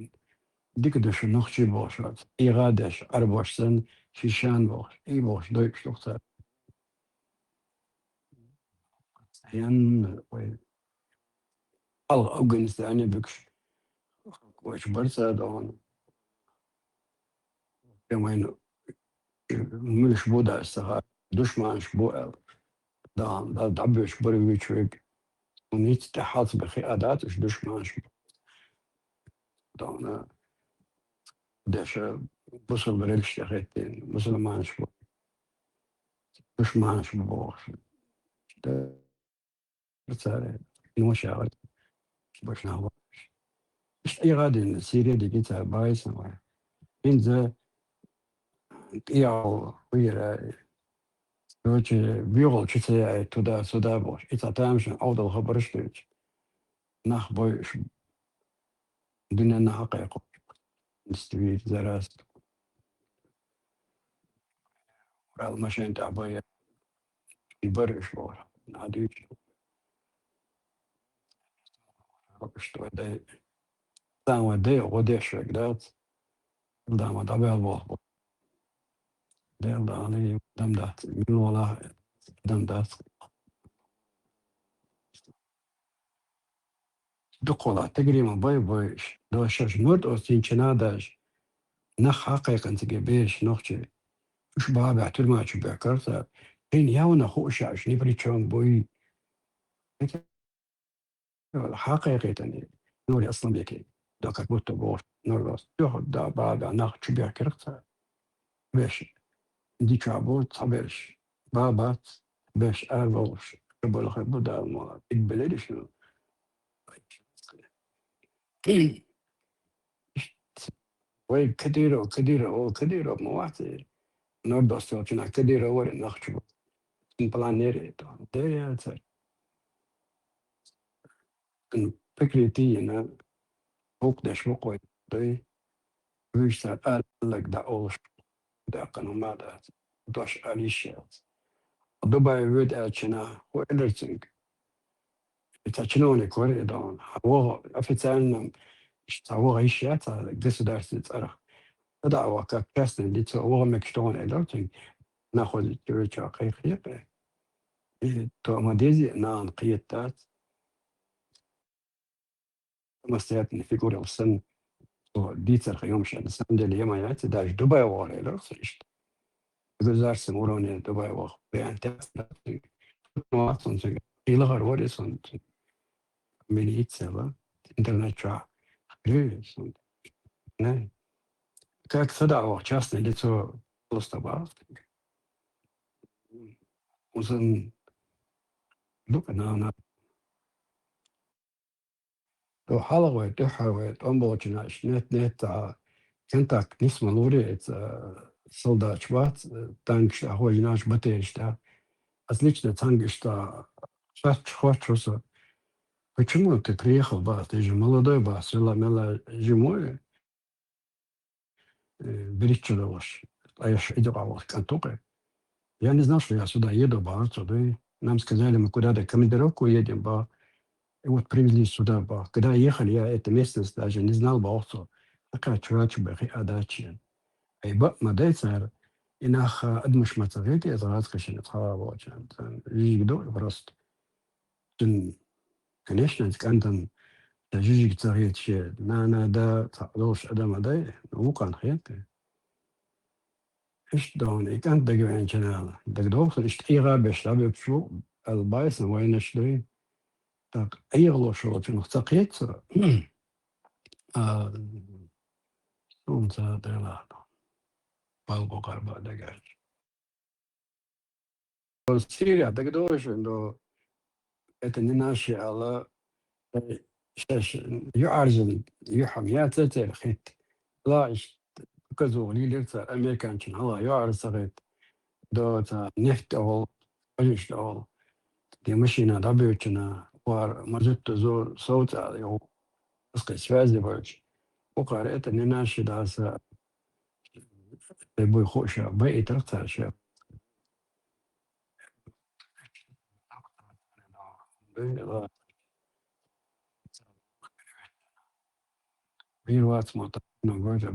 дика ду шу нохчий бохуш вац. ИйгӀа деш, Ӏарбош санна, шишан бохуш, и бохуш дойуш ду цара. Янна вай хьалха Афганистане буьгуш, вайша бара цара догӀана. Вайна муьлш бу дац ца хаьа, душманаш бу аьлла. Дала, Дала дӀабоьдуш бара вуьйцу вайга. Хьуна йиц тӀе хьалца бен хиа дац, уьш душманаш бу. Дона деша бусалба регаш тӀе хеттина, мусульманаш бу. Душманаш бу бохуш. Цара нуша яхар баш нах бу. Иштта ӀийгӀа дина, Сирия дигин цара байсан вай. ХӀинца кӀиягӀо вира. Короче, буьйгӀал чу ца яьй, туда, сюда бохуш. И цхьа тамашийна Ӏовдал хабарш дуьйцу. Нах бойуш, дуьненна хьакхайкхуш. Иштта вийра зараст. Урал машен тӀехь бай. И бара уьш бохуш. Нах дуьйцу. Иштта вай дай. Сан вай дай, гӀо деш вайга дац. Дама дӀабаьлла боху. Дела дала дам дац. Мила вала дам дац. Дукхала тегрима бай бай, дошаш нурд оцинчина даш. Нах хьакхайкхина цига бераш нохчий. Уьш бабехь тюрьма чу бехкарца. Хин явна хууш, уьш ни при чём буй. Хьакхайкхитани. Нури Асланбеки. Да как будто бо нур дос. Тёх да бага нах чу бехкарца. Беш. Дича бо цаберш. Бабац. Беш ар болуш. Кабал хабу да мо. Ик белериш ну. Вай Кадыров, Кадыров, о, Кадыров, ма вац. Нур дос йолчуна Кадыров вари нах чу. Ин планери то. Деря цар. Ин пикри тиена. Букдеш бу кой. Дай. Вуьш цар аллаг да олуш. Да кану ма да. Дош алиш яц. Дубай вуьд аьлчана, хӀу элирцинг. Ица чиновник вара и догӀун. ВогӀа официально, иштта вогӀа йиш яц, государственный цӀарах. Ада ваха как частное лицо, вогӀа мегаш догӀун элирцинг. Находит чувача кхайхьекъе. И то ма дези, наан кхетац. Самостоятельная фигура санна, цо дийцар хьа йомаш, на самом деле, яма яц, даже Дубай вогӀар элира со иштта. Государственном уровне Дубай вогӀа. Прям тяп-, вац он цуьнга. Хилагъар вари сон цуьнга. Милиция ва. Интернет чохь. Хьуьлу сон. Не. Как сада вогӀа, частное лицо просто бац. Узан ду-кх нана. Тхо хьалха вай, тӀаьххьара вай, тӀом болчу нах, нет, нет, цхьа контакт нисма лури, эца солдаташ бац, танкаш тӀехь хожинаш, батарейш тӀехь. Ас лично цхьаьнгаш тӀехь шач-, хоч хӀуса. Почему ты приехал, бац, ты же молодой, бац, села мела зимой. Э, беричча долуш, ткъа еш идакъа волуш кӀант ву-кх. Я не знал, что я сюда еду, бахара цо, дуй. Нам сказали, мы куда-то командировку едем, ба. И вот привезли сюда, ба. Когда ехали, я эту местность даже не знал, бахара цо. Такая чурача бехи адачи. Ай ба ма дай цара, и нах, а, адамаш ма ца гӀирти, эца гӀазкхашина цхьа а волча. Жижиг ду просто. Цуьнан, конечно, кӀантана сан жижиг ца хеташ, нана, да, цхьаъ долуш адам а дай, вукхана хета. Иштта догӀун, и кӀант дагавеанчунала, дагадогӀу сан, иштта ӀийгӀа беш дӀабуьгуш ву, аьлла, байсана вайнаш дуй. ТӀаккха ӀийгӀа луш волчунах ца кхета со, а, суна ца делахь, балгӀо гӀарба дагахь. Сирия дагадогӀуш вайн до, это не наши, ала, э, шаьш юьхьӀаьржина, юьхьӀам яцара церан хӀитта. Ла иш показуха лелира цара, американчин хьала юьхьӀаьржа ца хӀитта. До ца нефть тӀехула, бажиш тӀехула. Де машина дӀабоьдучуьнан, вара мазут дозу, совцӀа йо, аскъе связи баьлча. Вукхара это не наши даса. Тхе буй хууш, байийтарх цара шаьш. Вир вац мотт, ну, говорю,